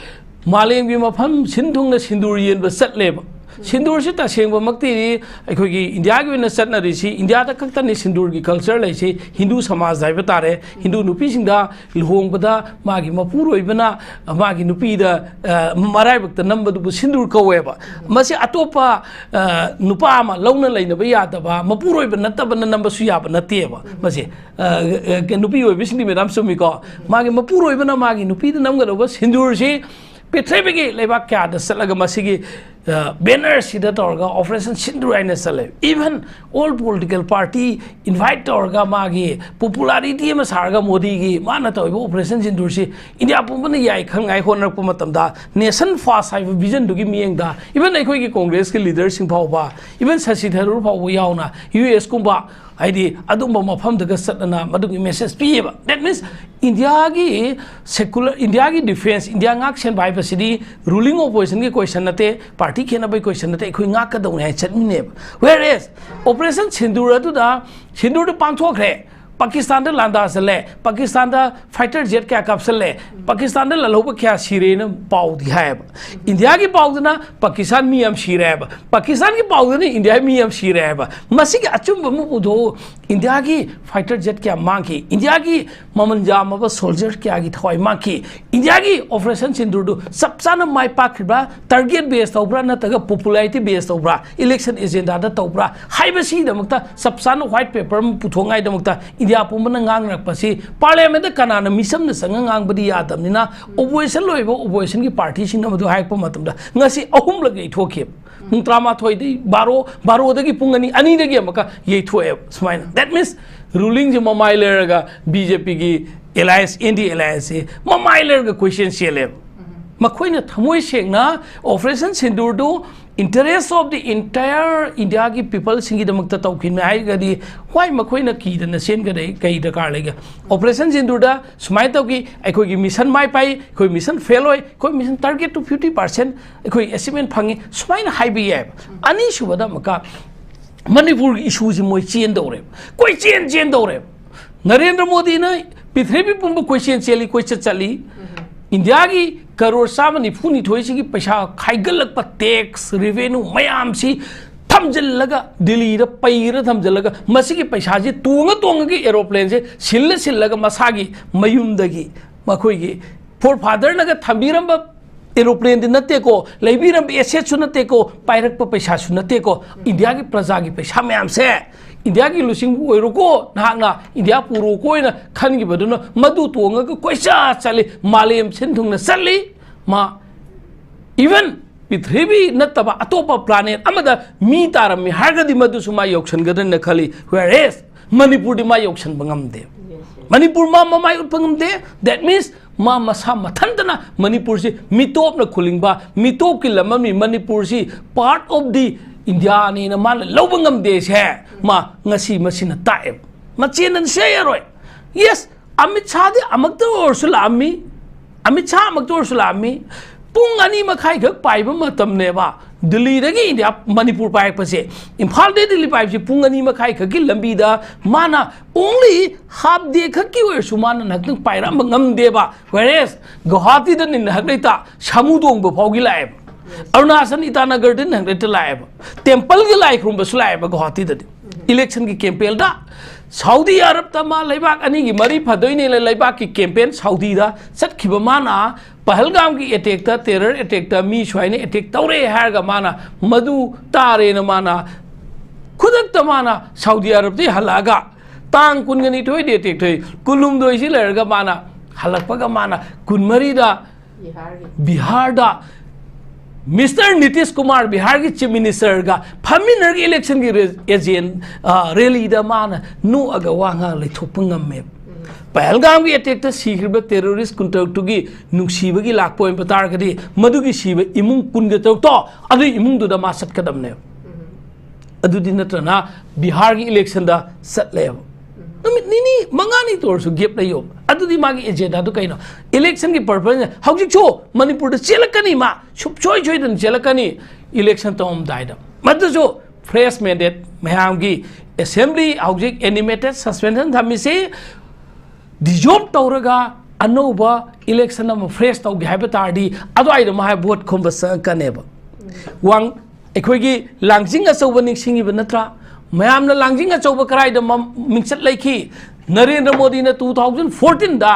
ꯃꯥꯂꯦꯝꯒꯤ ꯃꯐꯝ ꯁꯤꯟ ꯊꯨꯡꯅ ꯁꯤꯟꯗꯨꯔ ꯌꯦꯟꯕ ꯆꯠꯂꯦꯕ꯫ ꯁꯤꯟꯗꯨꯔꯁꯤ ꯇꯁꯦꯡꯕꯃꯛꯇꯤ ꯑꯩꯈꯣꯏꯒꯤ ꯏꯟꯗꯤꯌꯥꯒꯤ ꯑꯣꯏꯅ ꯆꯠꯅꯔꯤꯁꯤ, ꯏꯟꯗꯤꯌꯥꯗ ꯈꯛꯇꯅꯤ ꯁꯤꯟꯗꯨꯔꯒꯤ ꯀꯜꯆꯔ ꯂꯩꯁꯤ꯫ ꯍꯤꯟꯗꯨ ꯁꯃꯥꯖ ꯍꯥꯏꯕ ꯇꯥꯔꯦ, ꯍꯤꯟꯗꯨ ꯅꯨꯄꯤꯁꯤꯡꯗ ꯂꯨꯍꯣꯡꯕꯗ ꯃꯥꯒꯤ ꯃꯄꯨꯔꯣꯏꯕꯅ ꯃꯥꯒꯤ ꯅꯨꯄꯤꯗ, ꯑ, ꯃꯔꯥꯏꯕꯛꯇ ꯅꯝꯕꯗꯨꯕꯨ ꯁꯤꯟꯗꯨꯔ ꯀꯧꯋꯦꯕ꯫ ꯃꯁꯤ ꯑꯇꯣꯞꯄ, ꯑ, ꯅꯨꯄꯥ ꯑꯃ ꯂꯧꯅ ꯂꯩꯅꯕ ꯌꯥꯗꯕ, ꯃꯄꯨꯔꯣꯏꯕ ꯅꯠꯇꯕꯅ ꯅꯝꯕꯁꯨ ꯌꯥꯕ ꯅꯠꯇꯦꯕ꯫ ꯃꯁꯤ, ꯑ, ꯑ, ꯅꯨꯄꯤ ꯑꯣꯏꯕꯁꯤꯡꯗꯤ ꯃꯦꯗꯥꯝ ꯆꯨꯝꯃꯤꯀꯣ, ꯃꯥꯒꯤ ꯃꯄꯨꯔꯣꯏꯕꯅ ꯃꯥꯒꯤ ꯅꯨꯄꯤꯗ ꯅꯝꯒꯗꯧꯕ ꯁꯤꯟꯗꯨꯔꯁꯤ ꯄ꯭ꯔꯤꯊꯤꯕꯤꯒꯤ ꯂꯩꯕꯥꯛ ꯀꯌꯥꯗ ꯆꯠꯂꯒ ꯃꯁꯤꯒꯤ, ꯑ, ꯕꯦꯅꯔꯁꯤꯗ ꯇꯧꯔꯒ ꯑꯣꯄꯔꯦꯁꯟ ꯁꯤꯟꯗꯨꯔ ꯍꯥꯏꯅ ꯆꯠꯂꯦ꯫ Even all political party invite ꯇꯧꯔꯒ ꯃꯥꯒꯤ popularity ꯑꯃ ꯁꯥꯔꯒ ꯃꯣꯗꯤꯒꯤ ꯃꯥꯅ ꯇꯧꯔꯤꯕ ꯑꯣꯄꯔꯦꯁꯟ ꯁꯤꯟꯗꯨꯔꯁꯤ ꯏꯟꯗꯤꯌꯥ ꯄꯨꯝꯕꯅ ꯌꯥꯏ ꯈꯪꯉꯥꯏ ꯍꯣꯠꯅꯔꯛꯄ ꯃꯇꯝꯗ, nation first ꯍꯥꯏꯕ vision ꯗꯨꯒꯤ ꯃꯤꯠꯌꯦꯡꯗ, even ꯑꯩꯈꯣꯏꯒꯤ ꯀꯣꯡꯒ꯭ꯔꯦꯁꯀꯤ ꯂꯤꯗꯔꯁꯤꯡ ꯐꯥꯎꯕ, even ꯁꯁꯤ ꯊꯔꯨꯔ ꯐꯥꯎꯕ ꯌꯥꯎꯅ, ꯌꯨ ꯑꯦꯁ ꯀꯨꯝꯕ, ꯍꯥꯏꯗꯤ ꯑꯗꯨꯝꯕ ꯃꯐꯝꯗꯒ ꯆꯠꯂꯅ ꯃꯗꯨꯒꯤ ꯃꯦꯁꯦꯖ ꯄꯤꯌꯦꯕ꯫ That means ꯏꯟꯗꯤꯌꯥꯒꯤ secular, ꯏꯟꯗꯤꯌꯥꯒꯤ ꯗꯤꯐꯦꯟꯁ, ꯏꯟꯗꯤꯌꯥ ꯉꯥꯛ ꯁꯦꯟꯕ ꯍꯥꯏꯕꯁꯤꯗꯤ ruling opposition ꯒꯤ question ꯅꯠꯇꯦ, ꯄꯥꯔꯇꯤ ꯈꯦꯠꯅꯕꯒꯤ question ꯅꯠꯇꯦ, ꯑꯩꯈꯣꯏ ꯉꯥꯛꯀꯗꯧꯅꯦ ꯍꯥꯏꯅ ꯆꯠꯃꯤꯟꯅꯩꯕ꯫ Whereas operation ꯁꯤꯟꯗꯨꯔ ꯑꯗꯨꯗ, ꯁꯤꯟꯗꯨꯔꯗꯨ ꯄꯥꯡꯊꯣꯛꯈ꯭ꯔꯦ, ꯄꯥꯀꯤꯁꯇꯥꯟꯗ ꯂꯥꯟꯗꯥ ꯆꯠꯂꯦ, ꯄꯥꯀꯤꯁꯇꯥꯟꯗ fighter jet ꯀꯌꯥ ꯀꯥꯞꯁꯜꯂꯦ, ꯄꯥꯀꯤꯁꯇꯥꯟꯗ ꯂꯥꯜꯍꯧꯕ ꯀꯌꯥ ꯁꯤꯔꯦꯅ ꯄꯥꯎꯗꯤ ꯍꯥꯏꯌꯦꯕ꯫ ꯏꯟꯗꯤꯌꯥꯒꯤ ꯄꯥꯎꯗꯅ ꯄꯥꯀꯤꯁꯇꯥꯟ ꯃꯤ ꯌꯥꯝ ꯁꯤꯔꯦ ꯍꯥꯏꯕ, ꯄꯥꯀꯤꯁꯇꯥꯟꯒꯤ ꯄꯥꯎꯗꯅ ꯏꯟꯗꯤꯌꯥ ꯃꯤ ꯌꯥꯝ ꯁꯤꯔꯦ ꯍꯥꯏꯕ꯫ ꯃꯁꯤꯒꯤ ꯑꯆꯨꯝꯕ ꯑꯃ ꯄꯨꯊꯣꯛꯎ꯫ ꯏꯟꯗꯤꯌꯥꯒꯤ fighter jet ꯀꯌꯥ ꯃꯥꯡꯈꯤ, ꯏꯟꯗꯤꯌꯥꯒꯤ ꯃꯃꯜ ꯌꯥꯝꯃꯕ soldier ꯀꯌꯥꯒꯤ ꯊꯋꯥꯏ ꯃꯥꯡꯈꯤ, ꯏꯟꯗꯤꯌꯥꯒꯤ operation ꯁꯤꯟꯗꯨꯔꯗꯨ ꯆꯞ ꯆꯥꯅ ꯃꯥꯏ ꯄꯥꯛꯈꯤꯕ꯭ꯔꯥ, target base ꯇꯧꯕ꯭ꯔꯥ, ꯅꯠꯇ꯭ꯔꯒ popularity base ꯇꯧꯕ꯭ꯔꯥ, election agenda ꯗ ꯇꯧꯕ꯭ꯔꯥ ꯍꯥꯏꯕꯁꯤꯒꯤꯗꯃꯛꯇ ꯆꯞ ꯆꯥꯅ white paper ꯑꯃ ꯄꯨꯊꯣꯛꯉꯥꯏꯗꯃꯛꯇ ꯏꯟꯗꯤꯌꯥ ꯄꯨꯝꯕꯅ ꯉꯥꯡꯅꯔꯛꯄꯁꯤ, parliament ꯗ ꯀꯅꯥꯅ ꯃꯤꯆꯝꯅ ꯆꯪꯉ ꯉꯥꯡꯕꯗꯤ ꯌꯥꯗꯕꯅꯤꯅ, opposition ꯂ ꯑꯣꯏꯕ opposition ꯒꯤ party ꯁꯤꯡꯅ ꯃꯗꯨ ꯍꯥꯏꯔꯛꯄ ꯃꯇꯝꯗ ꯉꯁꯤ ꯑꯍꯨꯝꯂꯛ ꯌꯩꯊꯣꯛꯈꯤꯕ꯫ ꯄꯨꯡ ꯇꯔꯥꯃꯥꯊꯣꯏꯗꯒꯤ ꯕꯥꯔꯣ, ꯕꯥꯔꯣꯗꯒꯤ ꯄꯨꯡ ꯑꯅꯤ, ꯑꯅꯤꯗꯒꯤ ꯑꯃꯨꯛꯀ ꯌꯩꯊꯣꯛꯑꯦꯕ ꯁꯨꯃꯥꯏꯅ꯫ That means ruling ꯁꯦ ꯃꯃꯥꯏ ꯂꯩꯔꯒ ꯕꯤ ꯖꯦ ꯄꯤ ꯒꯤ alliance, ꯑꯦꯟ ꯗꯤ ꯑꯦ alliance ꯁꯦ ꯃꯃꯥꯏ ꯂꯩꯔꯒ question ꯆꯦꯜꯂꯦꯕ꯫ ꯃꯈꯣꯏꯅ ꯊꯃꯣꯏ ꯁꯦꯡꯅ operation ꯁꯤꯟꯗꯨꯔꯗꯨ interest of the entire ꯏꯟꯗꯤꯌꯥꯒꯤ people ꯁꯤꯡꯒꯤꯗꯃꯛꯇ ꯇꯧꯈꯤꯕꯅꯤ ꯍꯥꯏꯔꯒꯗꯤ, why ꯃꯈꯣꯏꯅ ꯀꯤꯗꯅ ꯆꯦꯟꯒꯗ-, ꯀꯩ ꯗꯔꯀꯥꯔ ꯂꯩꯒꯦ? Operation ꯁꯤꯟꯗꯨꯔꯗ ꯁꯨꯃꯥꯏꯅ ꯇꯧꯈꯤ, ꯑꯩꯈꯣꯏꯒꯤ mission ꯃꯥꯏ ꯄꯥꯛꯏ, ꯑꯩꯈꯣꯏ mission fail ꯑꯣꯏ, ꯑꯩꯈꯣꯏ mission target to fifty percent ꯑꯩꯈꯣꯏ achievement ꯐꯪꯉꯤ, ꯁꯨꯃꯥꯏꯅ ꯍꯥꯏꯕ ꯌꯥꯏꯕ꯫ ꯑꯅꯤꯁꯨꯕꯗ ꯑꯃꯨꯛꯀ ꯃꯅꯤꯄꯨꯔꯒꯤ issue ꯁꯤ ꯃꯣꯏ ꯆꯦꯟꯗꯧꯔꯦꯕ, ꯀꯣꯏꯆꯦꯟ ꯆꯦꯟꯗꯧꯔꯦꯕ꯫ ꯅꯔꯦꯟꯗ꯭ꯔ ꯃꯣꯗꯤꯅ ꯄ꯭ꯔꯤꯊꯤꯕꯤ ꯄꯨꯝꯕ ꯀꯣꯏꯆꯦꯟ ꯆꯦꯜꯂꯤ, ꯀꯣꯏꯆꯠ ꯆꯠꯂꯤ꯫ ꯏꯟꯗꯤꯌꯥꯒꯤ ꯀꯔꯣꯔ ꯆꯥꯝꯃ ꯅꯤꯐꯨ ꯅꯤꯊꯣꯏꯁꯤꯒꯤ ꯄꯩꯁꯥ ꯈꯥꯏꯒꯠꯂꯛꯄ ꯇꯦꯛꯁ ꯔꯤꯚꯦꯅ꯭ꯌꯨ ꯃꯌꯥꯝꯁꯤ ꯊꯝꯖꯤꯜꯂꯒ, ꯗꯤꯜꯂꯤꯗ ꯄꯩꯔ ꯊꯝꯖꯤꯜꯂꯒ, ꯃꯁꯤꯒꯤ ꯄꯩꯁꯥꯁꯤ ꯇꯣꯡꯉ ꯇꯣꯡꯉꯒ ꯑꯦꯔꯣꯄ꯭ꯂꯦꯟꯁꯦ ꯁꯤꯜꯂ ꯁꯤꯜꯂꯒ ꯃꯁꯥꯒꯤ ꯃꯌꯨꯝꯗꯒꯤ, ꯃꯈꯣꯏꯒꯤ ꯐꯣꯔ ꯐꯥꯗꯔꯅꯒ ꯊꯝꯕꯤꯔꯝꯕ ꯑꯦꯔꯣꯄ꯭ꯂꯦꯟꯗꯤ ꯅꯠꯇꯦꯀꯣ, ꯂꯩꯕꯤꯔꯝꯕ ꯑꯦꯁꯦꯠꯁꯨ ꯅꯠꯇꯦꯀꯣ, ꯄꯥꯏꯔꯛꯄ ꯄꯩꯁꯥꯁꯨ ꯅꯠꯇꯦꯀꯣ, ꯏꯟꯗꯤꯌꯥꯒꯤ ꯄ꯭ꯔꯖꯥꯒꯤ ꯄꯩꯁꯥ ꯃꯌꯥꯝꯁꯦ ꯏꯟꯗꯤꯌꯥꯒꯤ ꯂꯨꯆꯤꯡꯕ ꯑꯣꯏꯔꯣꯀꯣ, ꯅꯍꯥꯛꯅ ꯏꯟꯗꯤꯌꯥ ꯄꯨꯔꯣꯀꯣ ꯍꯥꯏꯅ ꯈꯟꯈꯤꯕꯗꯨꯅ ꯃꯗꯨ ꯇꯣꯡꯉꯒ ꯀꯣꯏꯆꯠ ꯆꯠꯂꯤ, ꯃꯥꯂꯦꯝ ꯁꯤꯟ ꯊꯨꯡꯅ ꯆꯠꯂꯤ꯫ ꯃꯥ even ꯄ꯭ꯔꯤꯊꯤꯕꯤ ꯅꯠꯇꯕ ꯑꯇꯣꯞꯄ ꯄ꯭ꯂꯥꯅꯦꯠ ꯑꯃꯗ ꯃꯤ ꯇꯥꯔꯝꯃꯤ ꯍꯥꯏꯔꯒꯗꯤ ꯃꯗꯨꯁꯨ ꯃꯥ ꯌꯧꯁꯟꯒꯗ꯭ꯔꯅ ꯈꯜꯂꯤ꯫ Whereas ꯃꯅꯤꯄꯨꯔꯗꯤ ꯃꯥ ꯌꯧꯁꯟꯕ ꯉꯝꯗꯦ꯫ ꯃꯅꯤꯄꯨꯔ ꯃꯥ ꯃꯃꯥꯏ ꯎꯠꯄ ꯉꯝꯗꯦ꯫ That means ꯃꯥ ꯃꯁꯥ ꯃꯊꯟꯇꯅ ꯃꯅꯤꯄꯨꯔꯁꯤ ꯃꯤꯇꯣꯞꯅ ꯈꯨꯂꯤꯡꯕ, ꯃꯤꯇꯣꯞꯀꯤ ꯂꯝ ꯑꯃꯅꯤ꯫ ꯃꯅꯤꯄꯨꯔꯁꯤ part of the ꯏꯟꯗꯤꯌꯥꯅꯦꯅ ꯃꯥꯅ ꯂꯧꯕ ꯉꯝꯗꯦꯁꯦ ꯃꯥ ꯉꯁꯤ ꯃꯁꯤꯅ ꯇꯥꯛꯑꯦꯕ꯫ ꯃꯆꯦꯅ ꯁꯦ ꯌꯥꯔꯣꯏ꯫ Yes, ꯑꯃꯤꯠ ꯁꯥꯍꯗꯤ ꯑꯃꯨꯛꯇ ꯑꯣꯏꯔꯁꯨ ꯂꯥꯛꯑꯝꯃꯤ꯫ ꯑꯃꯤꯠ ꯁꯥꯍ ꯑꯃꯨꯛꯇ ꯑꯣꯏꯔꯁꯨ ꯂꯥꯛꯑꯝꯃꯤ꯫ ꯄꯨꯡ ꯑꯅꯤ ꯃꯈꯥꯏꯈꯛ ꯄꯥꯏꯕ ꯃꯇꯝꯅꯦꯕ ꯗꯤꯜꯂꯤꯗꯒꯤ ꯏꯟꯗꯤꯌꯥ, ꯃꯅꯤꯄꯨꯔ ꯄꯥꯏꯔꯛꯄꯁꯦ꯫ ꯏꯝꯐꯥꯜꯗꯒꯤ ꯗꯤꯜꯂꯤ ꯄꯥꯏꯕꯁꯦ ꯄꯨꯡ ꯑꯅꯤ ꯃꯈꯥꯏꯈꯛꯀꯤ ꯂꯝꯕꯤꯗ ꯃꯥꯅ only half day ꯈꯛꯀꯤ ꯑꯣꯏꯔꯁꯨ ꯃꯥꯅ ꯉꯥꯏꯍꯥꯛꯇꯪ ꯄꯥꯏꯔꯛꯑꯝꯕ ꯉꯝꯗꯦꯕ꯫ Whereas ꯒꯧꯍꯥꯇꯤꯗ ꯅꯤꯟ ꯉꯥꯏꯍꯥꯛ ꯂꯩꯇ ꯁꯥꯃꯨ ꯇꯣꯡꯕ ꯐꯥꯎꯒꯤ ꯂꯥꯛꯑꯦꯕ꯫ ꯑꯔꯨꯅꯥꯆꯜ ꯏꯇꯥꯅꯒꯔꯗ ꯉꯥꯏꯍꯥꯛ ꯂꯩꯇ ꯂꯥꯛꯑꯦꯕ꯫ ꯇꯦꯝꯄꯜꯒꯤ ꯂꯥꯏ ꯈꯨꯔꯨꯝꯕꯁꯨ ꯂꯥꯛꯑꯦꯕ ꯒꯧꯍꯥꯇꯤꯗꯗꯤ꯫ ꯏꯂꯦꯛꯁꯟꯒꯤ ꯀꯦꯝꯄꯦꯟꯗ ꯁꯥꯎꯗꯤ ꯑꯔꯕꯇ ꯃꯥ ꯂꯩꯕꯥꯛ ꯑꯅꯤꯒꯤ ꯃꯔꯤ ꯐꯗꯣꯏꯅꯦꯅ ꯂꯩꯕꯥꯛꯀꯤ ꯀꯦꯝꯄꯦꯟ ꯁꯥꯎꯗꯤꯗ ꯆꯠꯈꯤꯕ ꯃꯥꯅ ꯄꯍꯜꯒꯥꯝꯒꯤ ꯑꯦꯇꯦꯛꯇ, ꯇꯦꯔꯔ ꯑꯦꯇꯦꯛꯇ ꯃꯤ ꯁꯨꯃꯥꯏꯅ ꯑꯦꯇꯦꯛ ꯇꯧꯔꯦ ꯍꯥꯏꯔꯒ ꯃꯥꯅ ꯃꯗꯨ ꯇꯥꯔꯦꯅ ꯃꯥꯅ ꯈꯨꯗꯛꯇ ꯃꯥꯅ ꯁꯥꯎꯗꯤ ꯑꯔꯕꯇꯒꯤ ꯍꯜꯂꯛꯑꯒ ꯇꯥꯡ ꯀꯨꯟꯒ ꯅꯤꯊꯣꯏꯗ ꯑꯦꯇꯦꯛ ꯊꯣꯛꯏ, ꯀꯨꯟꯍꯨꯝꯗꯣꯏꯁꯤ ꯂꯩꯔꯒ ꯃꯥꯅ ꯍꯜꯂꯛꯄꯒ ꯃꯥꯅ ꯀꯨꯟꯃꯔꯤꯗ ꯕꯤꯍꯥꯔꯒꯤ ꯕꯤꯍꯥꯔꯗ ꯃꯤꯁꯇꯔ ꯅꯤꯇꯤꯁ ꯀꯨꯃꯥꯔ, ꯕꯤꯍꯥꯔꯒꯤ ꯆꯤꯐ ꯃꯤꯅꯤꯁꯇꯔꯒ ꯐꯝꯃꯤꯟꯅꯔꯒ ꯏꯂꯦꯛꯁꯟꯒꯤ ꯔꯦ-, ꯑꯦꯖꯦꯟ-, ꯑ, ꯔꯦꯂꯤꯗ ꯃꯥꯅ ꯅꯣꯛꯑꯒ ꯋꯥ ꯉꯥꯡ ꯂꯩꯊꯣꯛꯄ ꯉꯝꯃꯦꯕ꯫ ꯄꯍꯜꯒꯥꯝꯒꯤ ꯑꯦꯇꯦꯛꯇ ꯁꯤꯈ꯭ꯔꯤꯕ ꯇꯦꯔꯣꯔꯤꯁ ꯀꯨꯟꯇꯔꯨꯛꯇꯨꯒꯤ ꯅꯨꯡꯁꯤꯕꯒꯤ ꯂꯥꯛꯄ ꯑꯣꯏꯕ ꯇꯥꯔꯒꯗꯤ, ꯃꯗꯨꯒꯤ ꯁꯤꯕ ꯏꯃꯨꯡ ꯀꯨꯟꯒ ꯇꯔꯨꯛꯇꯣ ꯑꯗꯨꯒꯤ ꯏꯃꯨꯡꯗꯨꯗ ꯃꯥ ꯆꯠꯀꯗꯕꯅꯦꯕ꯫ ꯑꯗꯨꯗꯤ ꯅꯠꯇ꯭ꯔꯅ ꯕꯤꯍꯥꯔꯒꯤ ꯏꯂꯦꯛꯁꯟꯗ ꯆꯠꯂꯦꯕ꯫ ꯅꯨꯃꯤꯠ ꯅꯤꯅꯤ ꯃꯉꯥꯅꯤ ꯇꯧꯔꯁꯨ ꯒꯦꯞ ꯂꯩꯌꯣ꯫ ꯑꯗꯨꯗꯤ ꯃꯥꯒꯤ ꯑꯦꯖꯦꯟꯗꯥꯗꯨ ꯀꯩꯅꯣ? ꯏꯂꯦꯛꯁꯟꯒꯤ ꯄꯔꯄꯁ ꯍꯧꯖꯤꯛꯁꯨ ꯃꯅꯤꯄꯨꯔꯗ ꯆꯦꯜꯂꯛꯀꯅꯤ, ꯃꯥ ꯁꯨꯡꯁꯣꯏ ꯁꯣꯏꯗꯅ ꯆꯦꯜꯂꯛꯀꯅꯤ ꯏꯂꯦꯛꯁꯟ ꯇꯧꯔꯝꯗꯥꯏꯗ꯫ ꯃꯗꯨꯁꯨ ꯐ꯭ꯔꯦꯁ ꯃꯦꯟꯗꯦꯠ ꯃꯌꯥꯝꯒꯤ ꯑꯦꯁꯦꯝꯕ꯭ꯂꯤ ꯍꯧꯖꯤꯛ ꯑꯦꯅꯤꯃꯦꯇꯦꯠ ꯁꯁꯄꯦꯟꯁꯟ ꯊꯝꯃꯤꯁꯤ ꯗꯤꯖꯣꯜꯕ ꯇꯧꯔꯒ ꯑꯅꯧꯕ election ꯑꯃ fresh ꯇꯧꯒꯦ ꯍꯥꯏꯕ ꯇꯥꯔꯗꯤ ꯑꯗꯨꯋꯥꯏꯗ ꯃꯥ ꯚꯣꯠ ꯈꯣꯝꯕ ꯆꯪꯉꯛꯀꯅꯦꯕ꯫ ꯋꯥꯡ ꯑꯩꯈꯣꯏꯒꯤ ꯂꯥꯡꯖꯤꯡ ꯑꯆꯧꯕ ꯅꯤꯡꯁꯤꯡꯉꯤꯕ ꯅꯠꯇ꯭ꯔꯥ? ꯃꯌꯥꯝꯅ ꯂꯥꯡꯖꯤꯡ ꯑꯆꯧꯕ ꯀꯗꯥꯏꯗ ꯃ-, ꯃꯤꯡꯆꯠ ꯂꯩꯈꯤ? ꯅꯔꯦꯟꯗ꯭ꯔ ꯃꯣꯗꯤꯅ two thousand fourteen ꯗ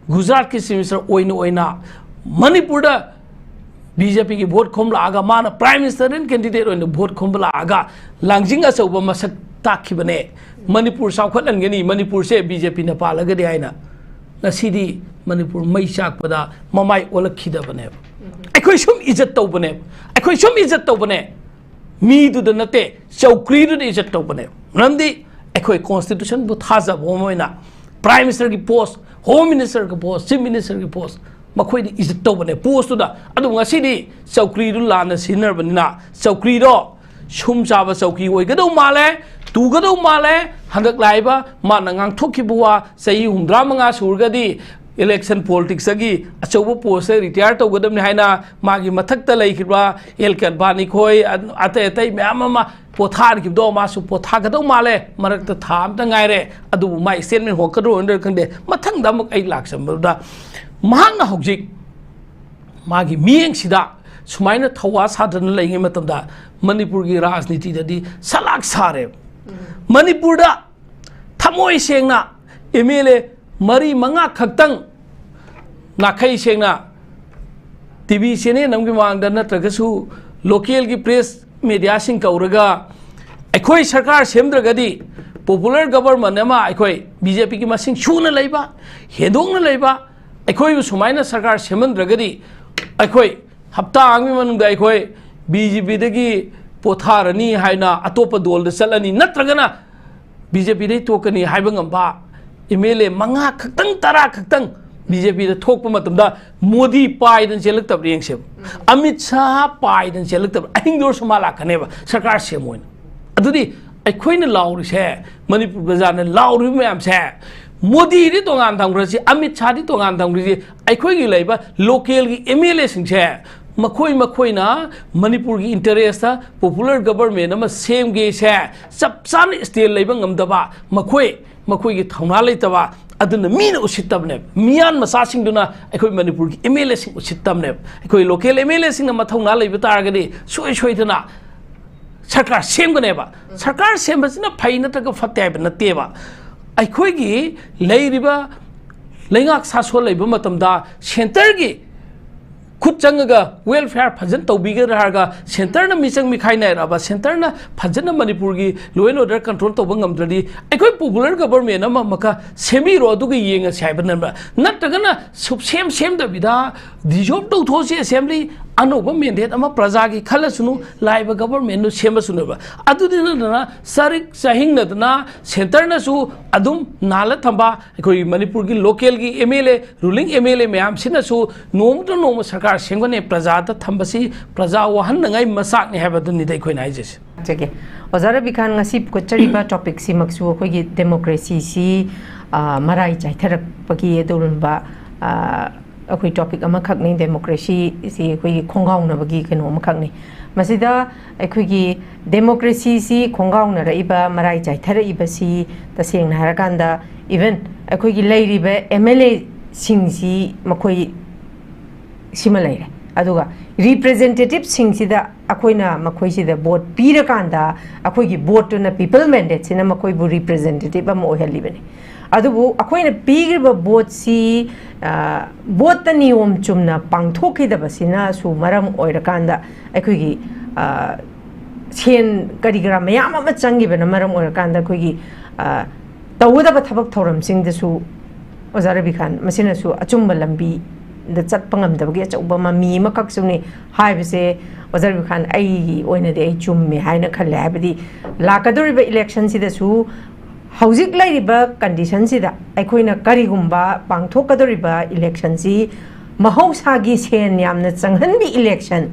ꯒꯨꯖꯔꯥꯠꯀꯤ chief minister ꯑꯣꯏꯅ ꯑꯣꯏꯅ ꯃꯅꯤꯄꯨꯔꯗ BJP ꯒꯤ ꯚꯣꯠ ꯈꯣꯝꯂꯛꯑꯒ ꯃꯥꯅ prime minister candidate ꯑꯣꯏꯅ ꯚꯣꯠ ꯈꯣꯝꯕ ꯂꯥꯛꯑꯒ ꯂꯥꯡꯖꯤꯡ ꯑꯆꯧꯕ ꯃꯁꯛ ꯇꯥꯛꯈꯤꯕꯅꯦ꯫ ꯃꯅꯤꯄꯨꯔ ꯆꯥꯎꯈꯠꯍꯟꯒꯅꯤ, ꯃꯅꯤꯄꯨꯔꯁꯦ BJP ꯅ ꯄꯥꯜꯂꯒꯗꯤ ꯍꯥꯏꯅ꯫ ꯉꯁꯤꯗꯤ ꯃꯅꯤꯄꯨꯔ ꯃꯩ ꯆꯥꯛꯄꯗ ꯃꯃꯥꯏ ꯑꯣꯜꯂꯛꯈꯤꯗꯕꯅꯦꯕ꯫ ꯑꯩꯈꯣꯏ ꯁꯨꯝ ꯏꯖꯠ ꯇꯧꯕꯅꯦꯕ, ꯑꯩꯈꯣꯏ ꯁꯨꯝ ꯏꯖꯠ ꯇꯧꯕꯅꯦ꯫ ꯃꯤꯗꯨꯗ ꯅꯠꯇꯦ, ꯆꯧꯀ꯭ꯔꯤꯗꯨꯗ ꯏꯖꯠ ꯇꯧꯕꯅꯦ꯫ ꯃꯔꯝꯗꯤ ꯑꯩꯈꯣꯏ constitution ꯕꯨ ꯊꯥꯖꯕ ꯑꯃ ꯑꯣꯏꯅ prime minister ꯒꯤ post, home minister ꯒꯤ post, chief minister ꯒꯤ post, ꯃꯈꯣꯏꯗꯤ ꯏꯖꯠ ꯇꯧꯕꯅꯦ post ꯇꯨꯗ꯫ ꯑꯗꯨꯕꯨ ꯉꯁꯤꯗꯤ ꯆꯧꯀ꯭ꯔꯤꯗꯨ ꯂꯥꯟꯅ ꯁꯤꯖꯤꯟꯅꯔꯕꯅꯤꯅ ꯆꯧꯀ꯭ꯔꯤꯗꯣ ꯁꯨꯝ ꯆꯥꯕ ꯆꯧꯀ꯭ꯔꯤ ꯑꯣꯏꯒꯗꯧ ꯃꯥꯜꯂꯦ, ꯇꯨꯒꯗꯧ ꯃꯥꯜꯂꯦ꯫ ꯍꯟꯗꯛ ꯂꯥꯛꯏꯕ ꯃꯥꯅ ꯉꯥꯡꯊꯣꯛꯈꯤꯕ ꯋꯥ ꯆꯍꯤ ꯍꯨꯝꯗ꯭ꯔꯥ ꯃꯉꯥ ꯁꯨꯔꯒꯗꯤ election politics ꯇꯒꯤ ꯑꯆꯧꯕ post ꯇ retire ꯇꯧꯒꯗꯕꯅꯤ ꯍꯥꯏꯅ ꯃꯥꯒꯤ ꯃꯊꯛꯇ ꯂꯩꯈꯤꯕ ꯑꯦꯜ ꯀꯦ ꯑꯗꯚꯥꯅꯤ ꯈꯣꯏ, ꯑ-, ꯑꯇꯩ ꯑꯇꯩ ꯃꯌꯥꯝ ꯑꯃ ꯄꯣꯊꯥꯍꯟꯈꯤꯕꯗꯣ ꯃꯥꯁꯨ ꯄꯣꯊꯥꯒꯗꯧ ꯃꯥꯜꯂꯦ꯫ ꯃꯔꯛꯇ ꯊꯥ ꯑꯃꯇ ꯉꯥꯏꯔꯦ꯫ ꯑꯗꯨꯕꯨ ꯃꯥ statement ꯍꯣꯡꯀꯗ꯭ꯔꯣ ꯍꯣꯡꯗ꯭ꯔꯣ ꯈꯪꯗꯦ꯫ ꯃꯊꯪꯗ ꯑꯃꯨꯛ ꯑꯩ ꯂꯥꯛꯆꯕꯗ ꯃꯍꯥꯛꯅ ꯍꯧꯖꯤꯛ ꯃꯥꯒꯤ ꯃꯤꯠꯌꯦꯡꯁꯤꯗ ꯁꯨꯃꯥꯏꯅ ꯊꯧꯋꯥ ꯁꯥꯗꯅ ꯂꯩꯔꯤꯉꯩ ꯃꯇꯝꯗ ꯃꯅꯤꯄꯨꯔꯒꯤ ꯔꯥꯖꯅꯤꯇꯤꯗꯗꯤ ꯁꯂꯥꯛ ꯁꯥꯔꯦꯕ꯫ ꯃꯅꯤꯄꯨꯔꯗ ꯊꯃꯣꯏ ꯁꯦꯡꯅ MLA ꯃꯔꯤ ꯃꯉꯥ ꯈꯛꯇꯪ ꯅꯥꯈꯩ ꯁꯦꯡꯅ TV channel ꯑꯃꯒꯤ ꯃꯃꯥꯡꯗ ꯅꯠꯇ꯭ꯔꯒꯁꯨ local ꯒꯤ press media ꯁꯤꯡ ꯀꯧꯔꯒ ꯑꯩꯈꯣꯏ ꯁꯔꯀꯥꯔ ꯁꯦꯝꯗ꯭ꯔꯒꯗꯤ popular government ꯑꯃ ꯑꯩꯈꯣꯏ BJP ꯒꯤ ꯃꯁꯤꯡ ꯁꯨꯅ ꯂꯩꯕ, ꯍꯦꯟꯗꯣꯛꯅ ꯂꯩꯕ, ꯑꯩꯈꯣꯏꯕꯨ ꯁꯨꯃꯥꯏꯅ ꯁꯔꯀꯥꯔ ꯁꯦꯝꯍꯟꯗ꯭ꯔꯒꯗꯤ ꯑꯩꯈꯣꯏ ꯍꯞꯇꯥ ꯑꯃꯒꯤ ꯃꯅꯨꯡꯗ ꯑꯩꯈꯣꯏ BJP ꯗꯒꯤ ꯄꯣꯊꯥꯔꯅꯤ ꯍꯥꯏꯅ ꯑꯇꯣꯞꯄ ꯗꯣꯜꯗ ꯆꯠꯂꯅꯤ, ꯅꯠꯇ꯭ꯔꯒꯅ BJP ꯗꯩ ꯇꯣꯛꯀꯅꯤ ꯍꯥꯏꯕ ꯉꯝꯕ MLA ꯃꯉꯥ ꯈꯛꯇꯪ, ꯇꯔꯥ ꯈꯛꯇꯪ BJP ꯗ ꯊꯣꯛꯄ ꯃꯇꯝꯗ ꯃꯣꯗꯤ ꯄꯥꯏꯗꯅ ꯆꯦꯜꯂꯛꯇꯕ꯭ꯔꯥ ꯌꯦꯡꯁꯦꯕ꯫ ꯑꯃꯤꯠ ꯁꯥꯍ ꯄꯥꯏꯗꯅ ꯆꯦꯜꯂꯛꯇꯕ꯭ꯔꯥ? ꯑꯍꯤꯡꯗ ꯑꯣꯏꯔꯁꯨ ꯃꯥ ꯂꯥꯛꯀꯅꯦꯕ ꯁꯔꯀꯥꯔ ꯁꯦꯝꯃꯣꯏꯅ꯫ ꯑꯗꯨꯗꯤ ꯑꯩꯈꯣꯏꯅ ꯂꯥꯎꯔꯤꯁꯦ, ꯃꯅꯤꯄꯨꯔ ꯄ꯭ꯔꯖꯥꯅ ꯂꯥꯎꯔꯤꯕ ꯃꯌꯥꯝꯁꯦ, ꯃꯣꯗꯤꯗꯤ ꯇꯣꯉꯥꯟ ꯊꯝꯈ꯭ꯔꯁꯤ, ꯑꯃꯤꯠ ꯁꯥꯍꯗꯤ ꯇꯣꯉꯥꯟ ꯊꯝꯈ꯭ꯔꯁꯤ, ꯑꯩꯈꯣꯏꯒꯤ ꯂꯩꯕ local ꯒꯤ MLA ꯁꯤꯡꯁꯦ ꯃꯈꯣꯏ ꯃꯈꯣꯏꯅ ꯃꯅꯤꯄꯨꯔꯒꯤ interest ꯇ popular government ꯑꯃ ꯁꯦꯝꯒꯦꯁꯦ ꯆꯞ ꯆꯥꯅ stand ꯂꯩꯕ ꯉꯝꯗꯕ, ꯃꯈꯣꯏ ꯃꯈꯣꯏꯒꯤ ꯊꯧꯅꯥ ꯂꯩꯇꯕ, ꯑꯗꯨꯅ ꯃꯤꯅ ꯎꯁꯤꯠꯇꯕꯅꯦꯕ꯫ ꯃꯤꯌꯥꯟ ꯃꯆꯥꯁꯤꯡꯗꯨꯅ ꯑꯩꯈꯣꯏ ꯃꯅꯤꯄꯨꯔꯒꯤ ꯑꯦꯝ ꯑꯦꯜ ꯑꯦꯁꯤꯡ ꯎꯁꯤꯠꯇꯕꯅꯦꯕ꯫ ꯑꯩꯈꯣꯏ ꯂꯣꯀꯦꯜ ꯑꯦꯝ ꯑꯦꯜ ꯑꯦꯁꯤꯡꯅ ꯃꯊꯧꯅꯥ ꯂꯩꯕ ꯇꯥꯔꯒꯗꯤ ꯁꯨꯡꯁꯣꯏ ꯁꯣꯏꯗꯅ ꯁꯔꯀꯥꯔ ꯁꯦꯝꯒꯅꯦꯕ꯫ ꯁꯔꯀꯥꯔ ꯁꯦꯝꯕꯁꯤꯅ ꯐꯩ ꯅꯠꯇ꯭ꯔꯒ ꯐꯠꯇꯦ ꯍꯥꯏꯕ ꯅꯠꯇꯦꯕ꯫ ꯑꯩꯈꯣꯏꯒꯤ ꯂꯩꯔꯤꯕ ꯂꯩꯉꯥꯛ ꯁꯥꯁꯣꯟ ꯂꯩꯕ ꯃꯇꯝꯗ ꯁꯦꯟꯇꯔꯒꯤ ꯈꯨꯠ ꯆꯪꯉꯒ ꯋꯦꯜꯐꯤꯌꯥꯔ ꯐꯖꯅ ꯇꯧꯕꯤꯒꯗ꯭ꯔꯥ ꯍꯥꯏꯔꯒ ꯁꯦꯟꯇꯔꯅ ꯃꯤꯆꯪ ꯃꯤꯈꯥꯏ ꯅꯥꯏꯔꯛꯑꯕ, ꯁꯦꯟꯇꯔꯅ ꯐꯖꯅ ꯃꯅꯤꯄꯨꯔꯒꯤ ꯂꯣ ꯑꯦꯟ ꯑꯣꯔꯗꯔ ꯀꯟꯇ꯭ꯔꯣꯜ ꯇꯧꯕ ꯉꯝꯗ꯭ꯔꯗꯤ ꯑꯩꯈꯣꯏ ꯄꯣꯄꯨꯂꯔ ꯒꯕꯔꯃꯦꯟ ꯑꯃ ꯑꯃꯨꯛꯀ ꯁꯦꯝꯕꯤꯔꯣ, ꯑꯗꯨꯒ ꯌꯦꯡꯉꯁꯤ ꯍꯥꯏꯕ ꯅꯠꯇ꯭ꯔꯒꯅ ꯁꯨꯞꯁꯦꯝ ꯁꯦꯝꯗꯕꯤꯗ ꯗꯤꯖꯣꯜꯕ ꯇꯧꯊꯣꯛꯑꯁꯤ ꯑꯦꯁꯦꯝꯕ꯭ꯂꯤ, ꯑꯅꯧꯕ ꯃꯦꯟꯗꯦꯠ ꯑꯃ ꯄ꯭ꯔꯖꯥꯒꯤ ꯈꯜꯂꯁꯅꯨ, ꯂꯥꯛꯏꯕ ꯒꯕꯔꯃꯦꯟꯗꯨ ꯁꯦꯝꯃꯁꯅꯨꯕ꯫ ꯑꯗꯨꯗꯤ ꯅꯠꯇꯅ ꯆꯔꯤꯛ ꯆꯥꯍꯤꯡꯅꯗꯅ ꯁꯦꯟꯇꯔꯅꯁꯨ ꯑꯗꯨꯝ ꯅꯥꯜꯂ ꯊꯝꯕ, ꯑꯩꯈꯣꯏ ꯃꯅꯤꯄꯨꯔꯒꯤ ꯂꯣꯀꯦꯜꯒꯤ M L A, ruling M L A ꯃꯌꯥꯝꯁꯤꯅꯁꯨ ꯅꯣꯡꯃꯇ ꯅꯣꯡꯃ ꯁꯔꯀꯥꯔ ꯁꯦꯝꯒꯅꯤ, ꯄ꯭ꯔꯖꯥꯗ ꯊꯝꯕꯁꯤ ꯄ꯭ꯔꯖꯥ ꯋꯥꯍꯟꯅꯉꯥꯏ ꯃꯆꯥꯛꯅꯤ ꯍꯥꯏꯕꯗꯨꯅꯤꯗ ꯑꯩꯈꯣꯏꯅ ꯍꯥꯏꯖꯩꯁꯦ꯫ ꯍꯥꯏꯖꯒꯦ꯫ ꯑꯣꯖꯥ ꯔꯕꯤꯈꯥꯟ, ꯉꯁꯤ ꯄꯨꯈꯠꯆꯔꯤꯕ ꯇꯣꯄꯤꯛꯁꯤꯃꯛꯁꯨ ꯑꯩꯈꯣꯏꯒꯤ ꯗꯦꯃꯣꯀ꯭ꯔꯦꯁꯤꯁꯤ, ꯑ, ꯃꯔꯥꯏ ꯆꯥꯏꯊꯔꯛꯄꯒꯤ ꯑꯗꯨꯒꯨꯝꯕ, ꯑ, ꯑꯩꯈꯣꯏ ꯇꯣꯄꯤꯛ ꯑꯃꯈꯛꯅꯤ꯫ ꯗꯦꯃꯣꯀ꯭ꯔꯦꯁꯤꯁꯤ ꯑꯩꯈꯣꯏꯒꯤ ꯈꯣꯡꯒꯥꯎꯅꯕꯒꯤ ꯀꯩꯅꯣ ꯑꯃꯈꯛꯅꯤ꯫ ꯃꯁꯤꯗ ꯑꯩꯈꯣꯏꯒꯤ ꯗꯦꯃꯣꯀ꯭ꯔꯦꯁꯤꯁꯤ ꯈꯣꯡꯒꯥꯎꯅꯔꯛꯏꯕ, ꯃꯔꯥꯏ ꯆꯥꯏꯊꯔꯛꯏꯕꯁꯤ ꯇꯁꯦꯡꯅ ꯍꯥꯏꯔꯀꯥꯟꯗ, ꯏꯚꯟ ꯑꯩꯈꯣꯏꯒꯤ ꯂꯩꯔꯤꯕ ꯑꯦꯝ ꯑꯦꯜ ꯑꯦꯁꯤꯡꯁꯤ ꯃꯈꯣꯏ ꯁꯤꯃ ꯂꯩꯔꯦ꯫ ꯑꯗꯨꯒ ꯔꯤꯄ꯭ꯔꯖꯦꯟꯇꯦꯇꯤꯚꯁꯤꯡꯁꯤꯗ ꯑꯩꯈꯣꯏꯅ ꯃꯈꯣꯏꯁꯤꯗ ꯚꯣꯠ ꯄꯤꯔꯀꯥꯟꯗ ꯑꯩꯈꯣꯏꯒꯤ ꯚꯣꯠꯇꯨꯅ, ꯄꯤꯄꯜ ꯃꯦꯟꯗꯦꯠꯁꯤꯅ ꯃꯈꯣꯏꯕꯨ ꯔꯤꯄ꯭ꯔꯖꯦꯟꯇꯦꯇꯤꯚ ꯑꯃ ꯑꯣꯏꯍꯜꯂꯤꯕꯅꯤ꯫ ꯑꯗꯨꯕꯨ ꯑꯩꯈꯣꯏꯅ ꯄꯤꯈ꯭ꯔꯤꯕ ꯚꯣꯠꯁꯤ, ꯑ, ꯚꯣꯠꯇ ꯅꯤꯌꯣꯝ ꯆꯨꯝꯅ ꯄꯥꯡꯊꯣꯛꯈꯤꯗꯕꯁꯤꯅꯁꯨ ꯃꯔꯝ ꯑꯣꯏꯔꯀꯥꯟꯗ ꯑꯩꯈꯣꯏꯒꯤ, ꯑ, ꯁꯦꯟ ꯀꯔꯤ ꯀꯔꯥ ꯃꯌꯥꯝ ꯑꯃ ꯆꯪꯈꯤꯕꯅ ꯃꯔꯝ ꯑꯣꯏꯔꯀꯥꯟꯗ ꯑꯩꯈꯣꯏꯒꯤ, ꯑ, ꯇꯧꯒꯗꯕ ꯊꯕꯛ ꯊꯧꯔꯝꯁꯤꯡꯗꯁꯨ ꯑꯣꯖꯥ ꯔꯕꯤꯈꯥꯟ, ꯃꯁꯤꯅꯁꯨ ꯑꯆꯨꯝꯕ ꯂꯝꯕꯤꯗ ꯆꯠꯄ ꯉꯝꯗꯕꯒꯤ ꯑꯆꯧꯕ ꯃꯃꯤ ꯑꯃꯈꯛꯁꯨꯅꯤ ꯍꯥꯏꯕꯁꯦ, ꯑꯣꯖꯥ ꯔꯕꯤꯈꯥꯟ, ꯑꯩꯒꯤ ꯑꯣꯏꯅꯗꯤ ꯑꯩ ꯆꯨꯝꯃꯦ ꯍꯥꯏꯅ ꯈꯜꯂꯦ꯫ ꯍꯥꯏꯕꯗꯤ ꯂꯥꯛꯀꯗꯧꯔꯤꯕ ꯏꯂꯦꯛꯁꯟꯁꯤꯗꯁꯨ ꯍꯧꯖꯤꯛ ꯂꯩꯔꯤꯕ ꯀꯟꯗꯤꯁꯟꯁꯤꯗ ꯑꯩꯈꯣꯏꯅ ꯀꯔꯤꯒꯨꯝꯕ ꯄꯥꯡꯊꯣꯛꯀꯗꯧꯔꯤꯕ ꯏꯂꯦꯛꯁꯟꯁꯤ ꯃꯍꯧꯁꯥꯒꯤ ꯁꯦꯟ ꯌꯥꯝꯅ ꯆꯪꯍꯟꯕꯤ ꯏꯂꯦꯛꯁꯟ,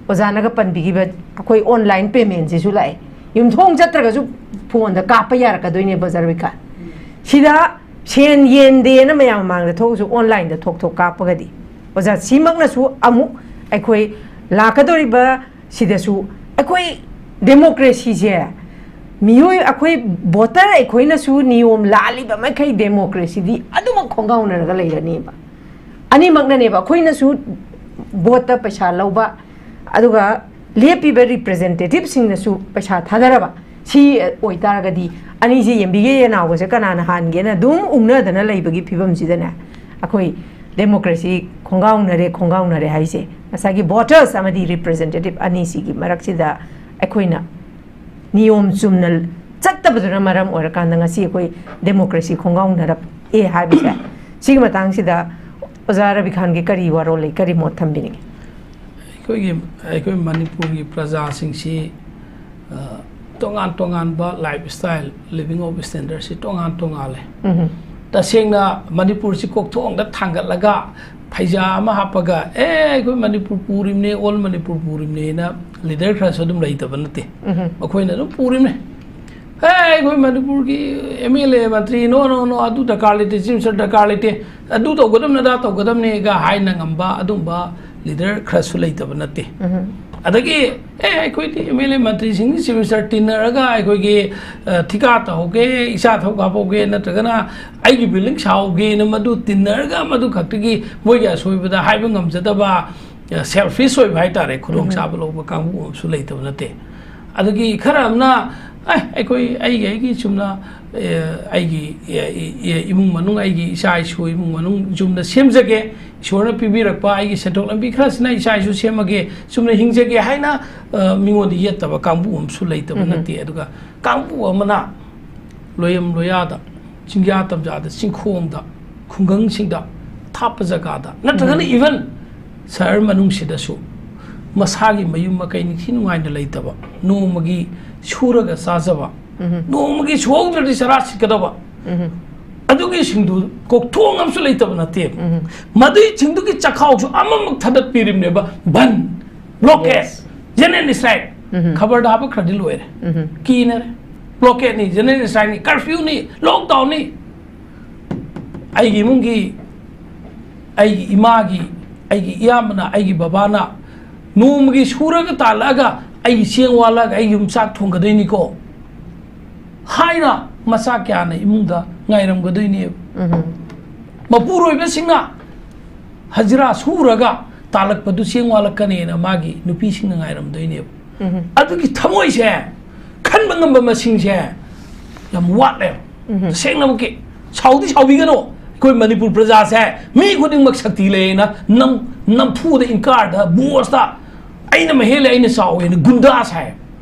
ꯑꯣꯖꯥꯅꯒ ꯄꯟꯕꯤꯈꯤꯕ ꯑꯩꯈꯣꯏ ꯑꯣꯟꯂꯥꯏꯟ ꯄꯦꯃꯦꯟꯁꯤꯁꯨ ꯂꯥꯛꯑꯦ꯫ ꯌꯨꯝꯊꯣꯡ ꯆꯠꯇ꯭ꯔꯒꯁꯨ ꯐꯣꯟꯗ ꯀꯥꯞꯄ ꯌꯥꯔꯛꯀꯗꯣꯏꯅꯦꯕ, ꯑꯣꯖꯥ ꯔꯕꯤꯀꯥꯟ꯫ ꯁꯤꯗ ꯁꯦꯟ ꯌꯦꯟꯗꯦꯅ ꯃꯌꯥꯝ ꯃꯃꯥꯡꯗ ꯊꯣꯛꯑꯁꯨ ꯑꯣꯟꯂꯥꯏꯟꯗ ꯊꯣꯛ ꯊꯣꯛ ꯀꯥꯞꯄꯒꯗꯤ, ꯑꯣꯖꯥ, ꯁꯤꯃꯛꯅꯁꯨ ꯑꯃꯨꯛ ꯑꯩꯈꯣꯏ ꯂꯥꯛꯀꯗꯧꯔꯤꯕ ꯁꯤꯗꯁꯨ ꯑꯩꯈꯣꯏ ꯗꯦꯃꯣꯀ꯭ꯔꯦꯁꯤꯁꯦ ꯃꯤꯑꯣꯏ ꯑꯩꯈꯣꯏ ꯚꯣꯇꯔ ꯑꯩꯈꯣꯏꯅꯁꯨ ꯅꯤꯌꯣꯝ ꯂꯥꯜꯂꯤꯕ ꯃꯈꯩ ꯗꯦꯃꯣꯀ꯭ꯔꯦꯁꯤꯗꯤ ꯑꯗꯨꯃꯛ ꯈꯣꯡꯒꯥꯎꯅꯔꯒ ꯂꯩꯔꯅꯦꯕ꯫ ꯑꯅꯤꯃꯛꯅꯅꯦꯕ, ꯑꯩꯈꯣꯏꯅꯁꯨ ꯚꯣꯠꯇ ꯄꯩꯁꯥ ꯂꯧꯕ, ꯑꯗꯨꯒ ꯂꯦꯞꯄꯤꯕ ꯔꯤꯄ꯭ꯔꯖꯦꯟꯇꯦꯇꯤꯚꯁꯤꯡꯅꯁꯨ ꯄꯩꯁꯥ ꯊꯥꯗꯔꯕ, ꯁꯤ ꯑꯣꯏꯇꯥꯔꯒꯗꯤ ꯑꯅꯤꯁꯦ ꯌꯦꯟꯕꯤꯒ ꯌꯦꯅꯥꯎꯒꯁꯦ ꯀꯅꯥꯅ ꯍꯥꯟꯒꯦꯅ ꯑꯗꯨꯝ ꯎꯪꯅꯗꯅ ꯂꯩꯕꯒꯤ ꯐꯤꯕꯝꯁꯤꯗꯅꯦ, ꯑꯩꯈꯣꯏ ꯗꯦꯃꯣꯀ꯭ꯔꯦꯁꯤ ꯈꯣꯡꯒꯥꯎꯅꯔꯦ, ꯈꯣꯡꯒꯥꯎꯅꯔꯦ ꯍꯥꯏꯁꯦ ꯉꯁꯥꯏꯒꯤ ꯚꯣꯇꯔꯁ ꯑꯃꯗꯤ ꯔꯤꯄ꯭ꯔꯖꯦꯟꯇꯦꯇꯤꯚ ꯑꯅꯤꯁꯤꯒꯤ ꯃꯔꯛꯁꯤꯗ ꯑꯩꯈꯣꯏꯅ ꯅꯤꯌꯣꯝ ꯆꯨꯝꯅ ꯆꯠꯇꯕꯗꯨꯅ ꯃꯔꯝ ꯑꯣꯏꯔꯀꯥꯟꯗ ꯉꯁꯤ ꯑꯩꯈꯣꯏ ꯗꯦꯃꯣꯀ꯭ꯔꯦꯁꯤ ꯈꯣꯡꯒꯥꯎꯅꯔꯛꯑꯦ ꯍꯥꯏꯕꯁꯦ, ꯁꯤꯒꯤ ꯃꯇꯥꯡꯁꯤꯗ ꯑꯣꯖꯥ ꯔꯕꯤꯈꯥꯟꯒꯤ ꯀꯔꯤ ꯋꯥꯔꯣꯜ ꯂꯩ, ꯀꯔꯤ ꯃꯣꯠ ꯊꯝꯕꯤꯅꯤꯡꯉꯤ? ꯑꯩꯈꯣꯏꯒꯤ ꯑꯩꯈꯣꯏ ꯃꯅꯤꯄꯨꯔꯒꯤ ꯄ꯭ꯔꯖꯥꯁꯤꯡꯁꯤ, ꯑ, ꯇꯣꯉꯥꯟ ꯇꯣꯉꯥꯟꯕ ꯂꯥꯏꯐ ꯁ꯭ꯇꯥꯏꯜ, ꯂꯤꯕꯤꯡ ꯑꯣꯐ ꯁ꯭ꯇꯦꯟꯗꯔꯠꯁꯤ ꯇꯣꯉꯥꯟ ꯇꯣꯉꯥꯜꯂꯦ꯫ ꯎꯝ꯫ ꯇꯁꯦꯡꯅ ꯃꯅꯤꯄꯨꯔꯁꯤ ꯀꯣꯛꯊꯣꯡꯗ ꯊꯥꯡꯒꯠꯂꯒ ꯐꯩꯖꯥ ꯑꯃ ꯍꯥꯞꯄꯒ, "ꯑꯦ, ꯑꯩꯈꯣꯏ ꯃꯅꯤꯄꯨꯔ ꯄꯨꯔꯤꯕꯅꯦ, ꯑꯣꯜ ꯃꯅꯤꯄꯨꯔ ꯄꯨꯔꯤꯕꯅꯦꯅ" ꯂꯤꯗꯔ ꯈꯔꯁꯨ ꯑꯗꯨꯝ ꯂꯩꯇꯕ ꯅꯠꯇꯦ꯫ ꯎꯝ꯫ ꯃꯈꯣꯏꯅ ꯑꯗꯨꯝ ꯄꯨꯔꯤꯕꯅꯦ꯫ "ꯑꯦ, ꯑꯩꯈꯣꯏ ꯃꯅꯤꯄꯨꯔꯒꯤ ꯑꯦꯝ ꯑꯦꯜ ꯑꯦ, ꯃꯟꯇ꯭ꯔꯤ, no, no, no, ꯑꯗꯨ ꯗꯔꯀꯥꯔ ꯂꯩꯇꯦ, ꯆꯤꯐ ꯃꯤꯅꯤꯁꯇꯔ ꯗꯔꯀꯥꯔ ꯂꯩꯇꯦ, ꯑꯗꯨ ꯇꯧꯒꯗꯕꯅꯦ, ꯑꯗꯥ ꯇꯧꯒꯗꯕꯅꯦꯒ" ꯍꯥꯏꯅ ꯉꯝꯕ ꯑꯗꯨꯝꯕ ꯂꯤꯗꯔ ꯈꯔꯁꯨ ꯂꯩꯇꯕ ꯅꯠꯇꯦ꯫ ꯎꯝ꯫ ꯑꯗꯒꯤ, "ꯑꯦ, ꯑꯩꯈꯣꯏꯗꯤ ꯑꯦꯝ ꯑꯦꯜ ꯑꯦ, ꯃꯟꯇ꯭ꯔꯤꯁꯤꯡ, ꯆꯤꯐ ꯃꯤꯅꯤꯁꯇꯔ ꯇꯤꯟꯅꯔꯒ ꯑꯩꯈꯣꯏꯒꯤ, ꯑ, ꯊꯤꯀꯥ ꯇꯧꯍꯧꯒꯦ, ꯏꯆꯥ ꯊꯕꯛ ꯍꯥꯞꯍꯧꯒꯦ, ꯅꯠꯇ꯭ꯔꯒꯅ ꯑꯩꯒꯤ ꯕꯤꯜꯗꯤꯡ ꯁꯥꯍꯧꯒꯦꯅ" ꯃꯗꯨ ꯇꯤꯟꯅꯔꯒ ꯃꯗꯨ ꯈꯛꯇꯒꯤ ꯃꯣꯏꯒꯤ ꯑꯁꯣꯏꯕꯗ ꯍꯥꯏꯕ ꯉꯝꯖꯗꯕ, ꯑ, ꯁꯦꯜꯐꯤꯁ ꯑꯣꯏꯕ ꯍꯥꯏꯇꯥꯔꯦ, ꯈꯨꯗꯣꯡꯆꯥꯕ ꯎꯝ꯫ ꯂꯧꯕ ꯀꯥꯡꯕꯨ ꯑꯃꯁꯨ ꯂꯩꯇꯕ ꯅꯠꯇꯦ꯫ ꯑꯗꯒꯤ ꯈꯔ ꯑꯃꯅ, "ꯑꯦ, ꯑꯩꯈꯣꯏ, ꯑꯩꯒꯤ, ꯑꯩꯒꯤ ꯆꯨꯝꯅ, ꯑꯦ, ꯑꯩꯒꯤ, ꯑꯦ, ꯏ-, ꯏ-, ꯏꯃꯨꯡ ꯃꯅꯨꯡ, ꯑꯩꯒꯤ ꯏꯆꯥ ꯏꯁꯨ ꯏꯃꯨꯡ ꯃꯅꯨꯡ ꯆꯨꯝꯅ ꯁꯦꯝꯖꯒꯦ, ꯏꯁꯣꯔꯅ ꯄꯤꯕꯤꯔꯛꯄ ꯑꯩꯒꯤ ꯁꯦꯟꯊꯣꯛ ꯂꯝꯕꯤ ꯈꯔꯁꯤꯅ ꯏꯆꯥ ꯏꯁꯨ ꯁꯦꯝꯃꯒꯦ, ꯆꯨꯝꯅ ꯍꯤꯡꯖꯒꯦ" ꯍꯥꯏꯅ, ꯑ, ꯃꯤꯉꯣꯟꯗ ꯌꯦꯠꯇꯕ ꯀꯥꯡꯕꯨ ꯑꯃꯁꯨ ꯂꯩꯇꯕ ꯎꯝ꯫ ꯅꯠꯇꯦ꯫ ꯑꯗꯨꯒ ꯀꯥꯡꯕꯨ ꯑꯃꯅ ꯂꯣꯌꯝ ꯂꯣꯌꯥꯗ, ꯆꯤꯡꯌꯥ ꯇꯝꯌꯥꯗ, ꯆꯤꯡꯈꯣꯡꯗ, ꯈꯨꯡꯒꯪꯁꯤꯡꯗ, ꯑꯊꯥꯞꯄ ꯖꯒꯥꯗ, ꯅꯠꯇ꯭ꯔꯒꯅ ꯎꯝ꯫ Even ꯁꯍꯔ ꯃꯅꯨꯡꯁꯤꯗꯁꯨ ꯃꯁꯥꯒꯤ ꯃꯌꯨꯝ ꯃꯀꯩ ꯅꯤꯡꯊꯤ ꯅꯨꯡꯉꯥꯏꯅ ꯂꯩꯇꯕ, ꯅꯣꯡꯃꯒꯤ ꯁꯨꯔꯒ ꯆꯥꯖꯕ, ꯎꯝ꯫ ꯅꯣꯡꯃꯒꯤ ꯁꯨꯍꯧꯗ꯭ꯔꯗꯤ ꯆꯔꯥ ꯁꯤꯠꯀꯗꯕ, ꯎꯝ꯫ ꯑꯗꯨꯒꯤꯁꯤꯡꯗꯨ ꯀꯣꯛꯊꯣꯡ ꯑꯃꯁꯨ ꯂꯩꯇꯕ ꯅꯠꯇꯦꯕ꯫ ꯎꯝ꯫ ꯃꯗꯨꯏꯁꯤꯡꯗꯨꯒꯤ ꯆꯈꯥꯎꯁꯨ ꯑꯃꯃꯨꯛ ꯊꯥꯗꯠꯄꯤꯔꯤꯕꯅꯦꯕ꯫ ꯕꯟ, ꯕ꯭ꯂꯣꯀꯦꯠ, yes, ꯖꯦꯅꯔꯦꯜ ꯁ꯭ꯇ꯭ꯔꯥꯏꯛ꯫ ꯎꯝ꯫ ꯈꯕꯔꯗ ꯍꯥꯞꯄ ꯈꯔꯗꯤ ꯂꯣꯏꯔꯦ꯫ ꯎꯝ꯫ ꯀꯤꯅꯔꯦ꯫ ꯕ꯭ꯂꯣꯀꯦꯠꯅꯤ, ꯖꯦꯅꯔꯦꯜ ꯁ꯭ꯇ꯭ꯔꯥꯏꯛꯅꯤ, ꯀꯔꯐ꯭ꯌꯨꯅꯤ, ꯂꯣꯛꯗꯥꯎꯟꯅꯤ꯫ ꯑꯩꯒꯤ ꯏꯃꯨꯡꯒꯤ, ꯑꯩꯒꯤ ꯏꯃꯥꯒꯤ, ꯑꯩꯒꯤ ꯏꯌꯥꯝꯕꯅ, ꯑꯩꯒꯤ ꯕꯕꯥꯅ ꯅꯣꯡꯃꯒꯤ ꯁꯨꯔꯒ ꯇꯥꯜꯂꯛꯑꯒ ꯑꯩꯒꯤ ꯆꯦꯡ ꯋꯥꯜꯂꯒ ꯑꯩ ꯌꯨꯝ ꯆꯥꯛ ꯊꯣꯡꯒꯗꯣꯏꯅꯤꯀꯣ꯫ ꯍꯥꯏꯅ ꯃꯆꯥ ꯀꯌꯥꯅ ꯏꯃꯨꯡꯗ ꯉꯥꯏꯔꯝꯒꯗꯣꯏꯅꯦꯕ꯫ ꯃꯄꯨꯔꯣꯏꯕꯁꯤꯡꯅ ꯍꯖꯤꯔꯥ ꯁꯨꯔꯒ ꯇꯥꯜꯂꯛꯄꯗꯨ ꯆꯦꯡ ꯋꯥꯠꯂꯛꯀꯅꯦꯅ ꯃꯥꯒꯤ ꯅꯨꯄꯤꯁꯤꯡꯅ ꯉꯥꯏꯔꯝꯗꯣꯏꯅꯦꯕ꯫ ꯑꯗꯨꯒꯤ ꯊꯃꯣꯏꯁꯦ, ꯈꯟꯕ ꯉꯝꯕ ꯃꯁꯤꯡꯁꯦ ꯌꯥꯝ ꯋꯥꯠꯂꯦꯕ꯫ ꯇꯁꯦꯡꯅꯃꯛꯀꯤ ꯁꯥꯎꯗꯤ ꯁꯥꯎꯕꯤꯒꯅꯨ, ꯑꯩꯈꯣꯏ ꯃꯅꯤꯄꯨꯔ ꯄ꯭ꯔꯖꯥꯁꯦ ꯃꯤ ꯈꯨꯗꯤꯡꯃꯛ ꯁꯛꯇꯤ ꯂꯩꯌꯦꯅ ꯅꯝ-, ꯅꯝꯐꯨꯗ ꯏꯟꯀꯥꯔꯗ ꯕꯣꯁꯇ ꯑꯩꯅ ꯃꯍꯦꯜꯂꯦ, ꯑꯩꯅ ꯆꯥꯎꯋꯦꯅ ꯒꯨꯟꯗꯥ ꯁꯥꯏ,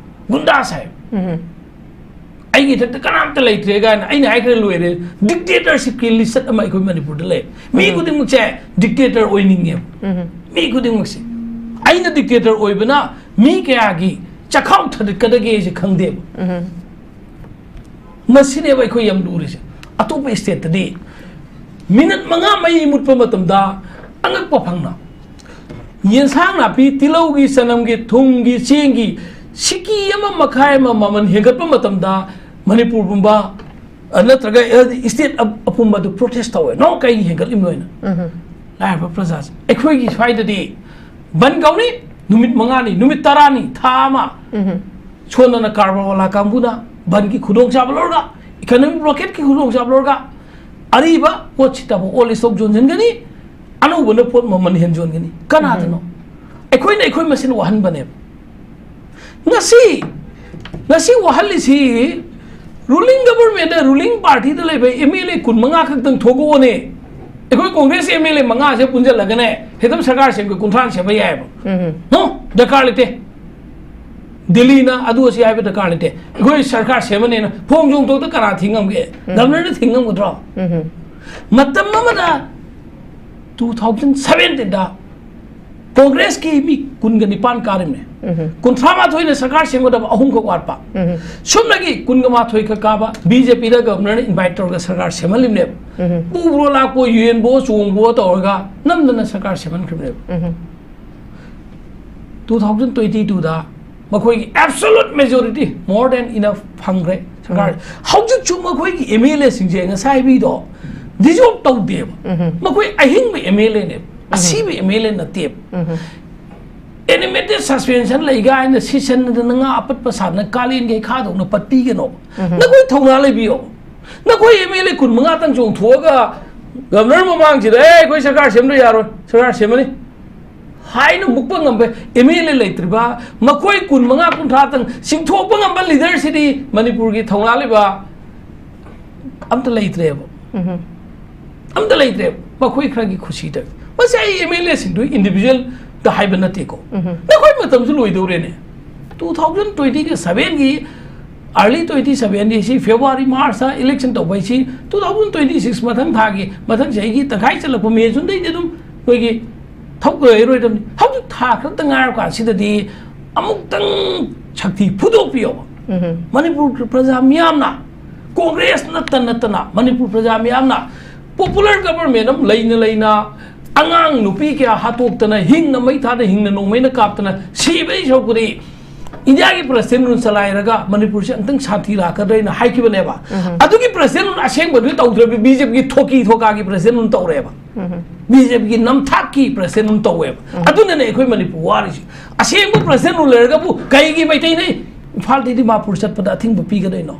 ꯒꯨꯟꯗꯥ ꯁꯥꯏ꯫ ꯑꯩꯒꯤ ꯏꯊꯛꯇ ꯀꯅꯥꯝꯇ ꯂꯩꯇ꯭ꯔꯦ ꯀꯥꯏꯅ ꯑꯩꯅ ꯍꯥꯏꯈ꯭ꯔꯦ, ꯂꯣꯏꯔꯦ꯫ ꯗꯤꯛꯇꯦꯇꯔꯁꯤꯞꯀꯤ ꯂꯤꯆꯠ ꯑꯃ ꯑꯩꯈꯣꯏ ꯃꯅꯤꯄꯨꯔꯗ ꯂꯩ꯫ ꯃꯤ ꯈꯨꯗꯤꯡꯃꯛꯁꯦ ꯗꯤꯛꯇꯦꯇꯔ ꯑꯣꯏꯅꯤꯡꯉꯦꯕ꯫ ꯃꯤ ꯈꯨꯗꯤꯡꯃꯛꯁꯦ꯫ ꯑꯩꯅ ꯗꯤꯛꯇꯦꯇꯔ ꯑꯣꯏꯕꯅ ꯃꯤ ꯀꯌꯥꯒꯤ ꯆꯈꯥꯎ ꯊꯥꯗꯠꯀꯗꯒꯦꯁꯦ ꯈꯪꯗꯦꯕ꯫ ꯃꯁꯤꯅꯦꯕ ꯑꯩꯈꯣꯏ ꯌꯥꯝ ꯂꯨꯔꯤꯁꯦ꯫ ꯑꯇꯣꯞꯄ ꯁ꯭ꯇꯦꯠꯇꯗꯤ ꯃꯤꯅꯠ ꯃꯉꯥ ꯃꯩ ꯃꯨꯠꯄ ꯃꯇꯝꯗ ꯑꯉꯛꯄ ꯐꯪꯅ ꯌꯦꯟꯁꯥꯡ ꯅꯥꯄꯤ, ꯇꯤꯜꯍꯧꯒꯤ, ꯆꯅꯝꯒꯤ, ꯊꯨꯝꯒꯤ, ꯆꯦꯡꯒꯤ ꯁꯤꯀꯤ ꯑꯃ ꯃꯈꯥꯏ ꯑꯃ ꯃꯃꯜ ꯍꯦꯟꯒꯠꯄ ꯃꯇꯝꯗ ꯃꯅꯤꯄꯨꯔꯒꯨꯝꯕ, ꯑ, ꯅꯠꯇ꯭ꯔꯒ, ꯑ, ꯁ꯭ꯇꯦꯠ ꯑ-, ꯑꯄꯨꯝꯕꯗꯨ ꯄ꯭ꯔꯣꯇꯦꯁ ꯇꯧꯋꯦ꯫ "ꯅꯣ, ꯀꯩꯒꯤ ꯍꯦꯟꯒꯠꯂꯤꯕꯅꯣ?" ꯍꯥꯏꯅ꯫ ꯂꯥꯏꯔꯕ ꯄ꯭ꯔꯖꯥꯁꯦ꯫ ꯑꯩꯈꯣꯏꯒꯤ ꯁ꯭ꯋꯥꯏꯗꯗꯤ ꯕꯟ ꯀꯧꯅꯤ, ꯅꯨꯃꯤꯠ ꯃꯉꯥꯅꯤ, ꯅꯨꯃꯤꯠ ꯇꯔꯥꯅꯤ, ꯊꯥ ꯑꯃ꯫ ꯁꯣꯝꯗꯅ ꯀꯥꯔꯕꯥꯔ ꯋꯥꯂꯥ ꯀꯥꯡꯕꯨꯅ ꯕꯟꯒꯤ ꯈꯨꯗꯣꯡꯆꯥꯕ ꯂꯧꯔꯒ, ꯏꯀꯅꯣꯃꯤꯛ ꯕ꯭ꯂꯣꯀꯦꯠꯀꯤ ꯈꯨꯗꯣꯡꯆꯥꯕ ꯂꯧꯔꯒ, ꯑꯔꯤꯕ ꯄꯣꯠꯁꯤ ꯇꯕꯨ ꯑꯣꯜ ꯁ꯭ꯇꯣꯛ ꯌꯣꯟꯁꯤꯟꯒꯅꯤ, ꯑꯅꯧꯕꯅ ꯄꯣꯠ ꯃꯃꯜ ꯍꯦꯟ ꯌꯣꯟꯒꯅꯤ꯫ ꯀꯅꯥꯗꯅꯣ? ꯑꯩꯈꯣꯏꯅ ꯑꯩꯈꯣꯏ ꯃꯁꯦꯟ ꯋꯥꯍꯟꯕꯅꯦꯕ꯫ ꯉꯁꯤ, ꯉꯁꯤ ꯋꯥꯍꯜꯂꯤꯁꯤ ꯔꯨꯂꯤꯡ ꯒꯕꯔꯃꯦꯟꯗ, ꯔꯨꯂꯤꯡ ꯄꯥꯔꯇꯤꯗ ꯂꯩꯕ ꯑꯦꯝ ꯑꯦꯜ ꯑꯦ ꯀꯨꯟꯃꯉꯥ ꯈꯛꯇꯪ ꯊꯣꯛꯂꯛꯑꯣꯅꯦ꯫ ꯑꯩꯈꯣꯏ ꯀꯣꯡꯒ꯭ꯔꯦꯁ ꯑꯦꯝ ꯑꯦꯜ ꯑꯦ ꯃꯉꯥꯁꯦ ꯄꯨꯟꯁꯤꯜꯂꯒꯅꯦ, ꯍꯦꯛꯇ ꯁꯔꯀꯥꯔ ꯁꯦꯝꯒꯦ, ꯀꯨꯟꯊ꯭ꯔꯥ ꯁꯦꯝꯕ ꯌꯥꯏꯑꯕ꯫ ꯅꯣ, ꯗꯔꯀꯥꯔ ꯂꯩꯇꯦ꯫ ꯗꯤꯜꯂꯤꯅ ꯑꯗꯨ ꯑꯁꯤ ꯍꯥꯏꯕ ꯗꯔꯀꯥꯔ ꯂꯩꯇꯦ꯫ ꯑꯩꯈꯣꯏ ꯁꯔꯀꯥꯔ ꯁꯦꯝꯃꯅꯦꯅ ꯐꯣꯡ ꯆꯣꯡꯊꯣꯛꯇ ꯀꯅꯥ ꯊꯤꯡꯉꯝꯒꯦ? ꯒꯕꯔꯅꯔꯅ ꯊꯤꯡꯉꯝꯒꯗ꯭ꯔꯣ? ꯃꯇꯝ ꯑꯃꯗ ꯇꯨ ꯊꯥꯎꯖꯟ ꯁꯕꯦꯟꯇꯤꯟꯗ ꯀꯣꯡꯒ꯭ꯔꯦꯁꯀꯤ ꯃꯤ ꯀꯨꯟꯒ ꯅꯤꯄꯥꯟ ꯀꯥꯔꯤꯕꯅꯦ꯫ ꯀꯨꯟꯊ꯭ꯔꯥ ꯃꯥꯊꯣꯏꯅ ꯁꯔꯀꯥꯔ ꯁꯦꯝꯒꯗꯕ ꯑꯍꯨꯝꯈꯛ ꯋꯥꯠꯄ꯫ ꯁꯨꯞꯅꯒꯤ ꯀꯨꯟꯒ ꯃꯥꯊꯣꯏ ꯈꯛ ꯀꯥꯕ ꯕꯤ ꯖꯦ ꯄꯤꯗ ꯒꯕꯔꯅꯔꯅ ꯏꯟꯚꯥꯏꯠ ꯇꯧꯔꯒ ꯁꯔꯀꯥꯔ ꯁꯦꯝꯍꯜꯂꯤꯕꯅꯦꯕ꯫ ꯄꯨꯕ꯭ꯔꯣ ꯂꯥꯛꯄꯣ, ꯌꯨ ꯑꯦꯟꯕꯣ ꯆꯣꯡꯕꯣ ꯇꯧꯔꯒ ꯅꯝꯗꯅ ꯁꯔꯀꯥꯔ ꯁꯦꯝꯍꯟꯈ꯭ꯔꯤꯕꯅꯦꯕ꯫ ꯇꯨ ꯊꯥꯎꯖꯟ ꯇ꯭ꯋꯦꯟꯇꯤ ꯇꯨꯗ ꯃꯈꯣꯏꯒꯤ absolute majority, more than enough, ꯐꯪꯈ꯭ꯔꯦ ꯁꯔꯀꯥꯔ꯫ ꯍꯧꯖꯤꯛꯁꯨ ꯃꯈꯣꯏꯒꯤ ꯑꯦꯝ ꯑꯦꯜ ꯑꯦꯁꯤꯡꯁꯦ ꯉꯁꯥꯏ ꯍꯥꯏꯕꯤꯗꯣ ꯗꯤꯖꯣꯜꯕ ꯇꯧꯗꯦꯕ꯫ ꯃꯈꯣꯏ ꯑꯍꯤꯡꯕ ꯑꯦꯝ ꯑꯦꯜ ꯑꯦꯅꯦꯕ, ꯑꯁꯤꯕ ꯑꯦꯝ ꯑꯦꯜ ꯑꯦ ꯅꯠꯇꯦꯕ꯫ ꯑꯦꯅꯤꯃꯦꯇꯦꯗ ꯁꯁꯄꯦꯟꯁꯟ ꯂꯩ ꯀꯥꯏꯅ ꯁꯤꯁꯟꯗꯅ ꯉꯥ ꯑꯄꯠꯄ ꯁꯥꯗꯅ ꯀꯥꯂꯦꯟꯒꯤ ꯍꯩꯈꯥꯗꯧꯅ ꯄꯠꯄꯤꯒꯅꯣ꯫ ꯅꯈꯣꯏ ꯊꯧꯅꯥ ꯂꯩꯕꯤꯌꯣ꯫ ꯅꯈꯣꯏ ꯑꯦꯝ ꯑꯦꯜ ꯑꯦ ꯀꯨꯟ ꯃꯉꯥꯇꯪ ꯆꯣꯡꯊꯣꯛꯑꯒ ꯒꯕꯅꯔ ꯃꯃꯥꯡꯁꯤꯗ, "ꯑꯦ, ꯑꯩꯈꯣꯏ ꯁꯔꯀꯥꯔ ꯁꯦꯝꯗ ꯌꯥꯔꯣꯏ, ꯁꯔꯀꯥꯔ ꯁꯦꯝꯃꯅꯤ" ꯍꯥꯏꯅ ꯃꯨꯛꯄ ꯉꯝꯕ ꯑꯦꯝ ꯑꯦꯜ ꯑꯦ ꯂꯩꯇ꯭ꯔꯤꯕ, ꯃꯈꯣꯏ ꯀꯨꯟ ꯃꯉꯥ ꯀꯨꯟꯊ꯭ꯔꯥꯇꯪ ꯆꯤꯡꯊꯣꯛꯄ ꯉꯝꯕ ꯂꯤꯗꯔꯁꯤꯗꯤ ꯃꯅꯤꯄꯨꯔꯒꯤ ꯊꯧꯅꯥ ꯂꯩꯕ ꯑꯝꯇ ꯂꯩꯇ꯭ꯔꯦꯕ꯫ ꯑꯝꯇ ꯂꯩꯇ꯭ꯔꯦꯕ꯫ ꯃꯈꯣꯏ ꯈꯔꯒꯤ ꯈꯨꯁꯤꯗ꯫ ꯃꯁꯤ ꯑꯩ ꯑꯦꯝ ꯑꯦꯜ ꯑꯦꯁꯤꯡꯗꯨ ꯏꯟꯗꯤꯚꯤꯖꯨꯋꯦꯜꯗ ꯍꯥꯏꯕ ꯅꯠꯇꯦꯀꯣ꯫ ꯅꯈꯣꯏ ꯃꯇꯝꯁꯨ ꯂꯣꯏꯗꯧꯔꯦꯅꯦ꯫ ꯇꯨ ꯊꯥꯎꯖꯟ ꯇ꯭ꯋꯦꯟꯇꯤꯒ ꯁꯚꯦꯟꯒꯤ, ꯑꯥꯔꯂꯤ ꯇ꯭ꯋꯦꯟꯇꯤ ꯁꯚꯦꯟꯒꯤ ꯁꯤ ꯐꯦꯕ꯭ꯔꯨꯋꯥꯔꯤ, ꯃꯥꯔꯆꯇ ꯏꯂꯦꯛꯁꯟ ꯇꯧꯕ ꯍꯥꯏꯁꯤ ꯇꯨ ꯊꯥꯎꯖꯟ ꯇ꯭ꯋꯦꯟꯇꯤ ꯁꯤꯛꯁ ꯃꯊꯪ ꯊꯥꯒꯤ, ꯃꯊꯪ ꯆꯍꯤꯒꯤ ꯇꯪꯈꯥꯏ ꯆꯜꯂꯛꯄ ꯃꯦ, ꯖꯨꯟꯗꯩꯗꯤ ꯑꯗꯨꯝ ꯑꯩꯈꯣꯏꯒꯤ ꯊꯕꯛ ꯂꯣꯏꯔꯣꯏꯗꯕꯅꯤ꯫ ꯍꯧꯖꯤꯛ ꯊꯥ ꯈꯔꯇ ꯉꯥꯏꯔ ꯀꯥꯟꯁꯤꯗꯗꯤ ꯑꯃꯨꯛꯇꯪ ꯁꯛꯇꯤ ꯐꯨꯗꯣꯛꯄꯤꯌꯣꯕ꯫ ꯃꯅꯤꯄꯨꯔ ꯄ꯭ꯔꯖꯥ ꯃꯤꯌꯥꯝꯅ, ꯀꯣꯡꯒ꯭ꯔꯦꯁ ꯅꯠꯇ ꯅꯠꯇꯅ ꯃꯅꯤꯄꯨꯔ ꯄ꯭ꯔꯖꯥ ꯃꯤꯌꯥꯝꯅ ꯄꯣꯄꯨꯂꯔ ꯒꯕꯔꯃꯦꯟ ꯑꯃ ꯂꯩꯅ ꯂꯩꯅ ꯑꯉꯥꯡ ꯅꯨꯄꯤ ꯀꯌꯥ ꯍꯥꯠꯇꯣꯛꯇꯅ, ꯍꯤꯡꯅ ꯃꯩ ꯊꯥꯗ ꯍꯤꯡꯅ ꯅꯣꯡꯃꯩꯅ ꯀꯥꯞꯇꯅ ꯁꯤꯕꯒꯤ ꯁꯔꯨꯛꯄꯨꯗꯤ ꯏꯟꯗꯤꯌꯥꯒꯤ ꯄ꯭ꯔꯁꯤꯗꯦꯟ ꯔꯨꯜ ꯆꯂꯥꯏꯔꯒ ꯃꯅꯤꯄꯨꯔꯁꯦ ꯑꯃꯨꯛꯇꯪ ꯁꯥꯟꯇꯤ ꯂꯥꯛꯀꯗ꯭ꯔꯥ ꯍꯥꯏꯅ ꯍꯥꯏꯈꯤꯕꯅꯦꯕ꯫ ꯑꯗꯨꯒꯤ ꯄ꯭ꯔꯁꯤꯗꯦꯟ ꯔꯨꯜ ꯑꯁꯦꯡꯕꯗꯨ ꯇꯧꯗ꯭ꯔꯕꯤ ꯕꯤ ꯖꯦ ꯄꯤꯒꯤ ꯊꯣꯛꯀꯤ ꯊꯣꯀꯥꯒꯤ ꯄ꯭ꯔꯁꯤꯗꯦꯟ ꯔꯨꯜ ꯇꯧꯔꯦꯕ꯫ ꯕꯤ ꯖꯦ ꯄꯤꯒꯤ ꯅꯝꯊꯥꯛꯀꯤ ꯄ꯭ꯔꯁꯤꯗꯦꯟ ꯔꯨꯜ ꯇꯧꯋꯦꯕ꯫ ꯑꯗꯨꯅꯅꯦ ꯑꯩꯈꯣꯏ ꯃꯅꯤꯄꯨꯔ ꯋꯥꯔꯤꯁꯤ꯫ ꯑꯁꯦꯡꯕ ꯄ꯭ꯔꯁꯤꯗꯦꯟ ꯔꯨꯜ ꯂꯩꯔꯒꯕꯨ ꯀꯩꯒꯤ ꯃꯩꯇꯩꯅ ꯏꯝꯐꯥꯜꯗꯒꯤ ꯗꯤꯃꯥꯄꯨꯔ ꯆꯠꯄꯗ ꯑꯊꯤꯡꯕ ꯄꯤꯒꯗꯣꯏꯅꯣ?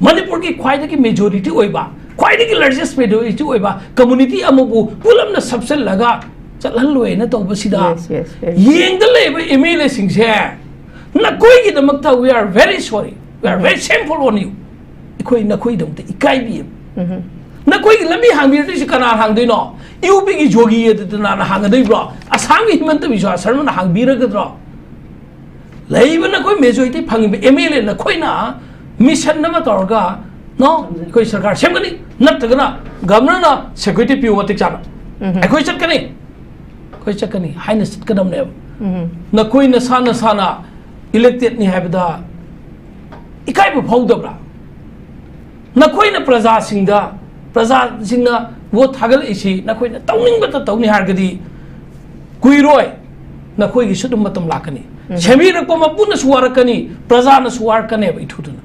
ꯃꯅꯤꯄꯨꯔꯒꯤ ꯈ꯭ꯋꯥꯏꯗꯒꯤ ꯃꯦꯖꯣꯔꯤꯇꯤ ꯑꯣꯏꯕ, ꯈ꯭ꯋꯥꯏꯗꯒꯤ ꯂꯥꯔꯖꯦꯁ ꯃꯦꯖꯣꯔꯤꯇꯤ ꯑꯣꯏꯕ ꯀꯝꯃꯨꯅꯤꯇꯤ ꯑꯃꯕꯨ ꯄꯨꯂꯞꯅ ꯁꯞꯆꯜꯂꯒ ꯆꯠꯍꯜꯂꯣꯏꯅ ꯇꯧꯕꯁꯤꯗ, yes, yes, yes, ꯌꯦꯡꯗ ꯂꯩꯕ ꯑꯦꯝ ꯑꯦꯜ ꯑꯦꯁꯤꯡꯁꯦ, ꯅꯈꯣꯏꯒꯤꯗꯃꯛꯇ we are very sorry, we are very shameful on you. ꯑꯩꯈꯣꯏ ꯅꯈꯣꯏꯒꯤꯗꯃꯛꯇ ꯏꯀꯥꯏꯕꯤ ꯑꯃ꯫ ꯅꯈꯣꯏꯒꯤ ꯂꯝꯕꯤ ꯍꯥꯡꯕꯤꯔꯗꯣꯏꯁꯤ ꯀꯅꯥꯅ ꯍꯥꯡꯗꯣꯏꯅꯣ? ꯌꯨ ꯄꯤꯒꯤ ꯖꯣꯒꯤ ꯑꯗꯨ ꯀꯅꯥꯅ ꯍꯥꯡꯒꯗꯣꯏꯕ꯭ꯔꯣ? ꯑꯁꯥꯝꯒꯤ ꯍꯤꯃꯟꯇ ꯕꯤꯁ꯭ꯋꯥ ꯁꯔꯃꯅ ꯍꯥꯡꯕꯤꯔꯒꯗ꯭ꯔꯣ? ꯂꯩꯕ ꯅꯈꯣꯏ ꯃꯦꯖꯣꯔꯤꯇꯤ ꯐꯪꯉꯤꯕ ꯑꯦꯝ ꯑꯦꯜ ꯑꯦ ꯅꯈꯣꯏꯅ ꯃꯤꯁꯟ ꯑꯃ ꯇꯧꯔꯒ, "ꯅꯣ, ꯑꯩꯈꯣꯏ ꯁꯔꯀꯥꯔ ꯁꯦꯝꯒꯅꯤ, ꯅꯠꯇ꯭ꯔꯒꯅ ꯒꯚꯔꯅꯔꯅ ꯁꯦꯀ꯭ꯌꯨꯔꯤꯇꯤ ꯄꯤꯌꯨ ꯃꯇꯤꯛ ꯆꯥꯅ, ꯑꯩꯈꯣꯏ ꯆꯠꯀꯅꯤ, ꯑꯩꯈꯣꯏ ꯆꯠꯀꯅꯤ" ꯍꯥꯏꯅ ꯆꯠꯀꯗꯕꯅꯦꯕ꯫ ꯅꯈꯣꯏ ꯅꯁꯥ ꯅꯁꯥꯅ ꯏꯂꯦꯛꯇꯦꯗꯅꯤ ꯍꯥꯏꯕꯗ ꯏꯀꯥꯏꯕ ꯐꯥꯎꯗꯕ꯭ꯔꯥ? ꯅꯈꯣꯏꯅ ꯄ꯭ꯔꯖꯥꯁꯤꯡꯗ, ꯄ꯭ꯔꯖꯥꯁꯤꯡꯅ ꯚꯣꯠ ꯊꯥꯒꯠꯂꯛꯏꯁꯤ ꯅꯈꯣꯏꯅ ꯇꯧꯅꯤꯡꯕꯇ ꯇꯧꯅꯤ ꯍꯥꯏꯔꯒꯗꯤ ꯀꯨꯏꯔꯣꯏ, ꯅꯈꯣꯏꯒꯤꯁꯨ ꯑꯗꯨꯝ ꯃꯇꯝ ꯂꯥꯛꯀꯅꯤ꯫ ꯁꯦꯝꯕꯤꯔꯛꯄ ꯃꯄꯨꯅꯁꯨ ꯋꯥꯔꯛꯀꯅꯤ, ꯄ꯭ꯔꯖꯥꯅꯁꯨ ꯋꯥꯔꯛꯀꯅꯦꯕ ꯏꯊꯨꯗꯨꯅ꯫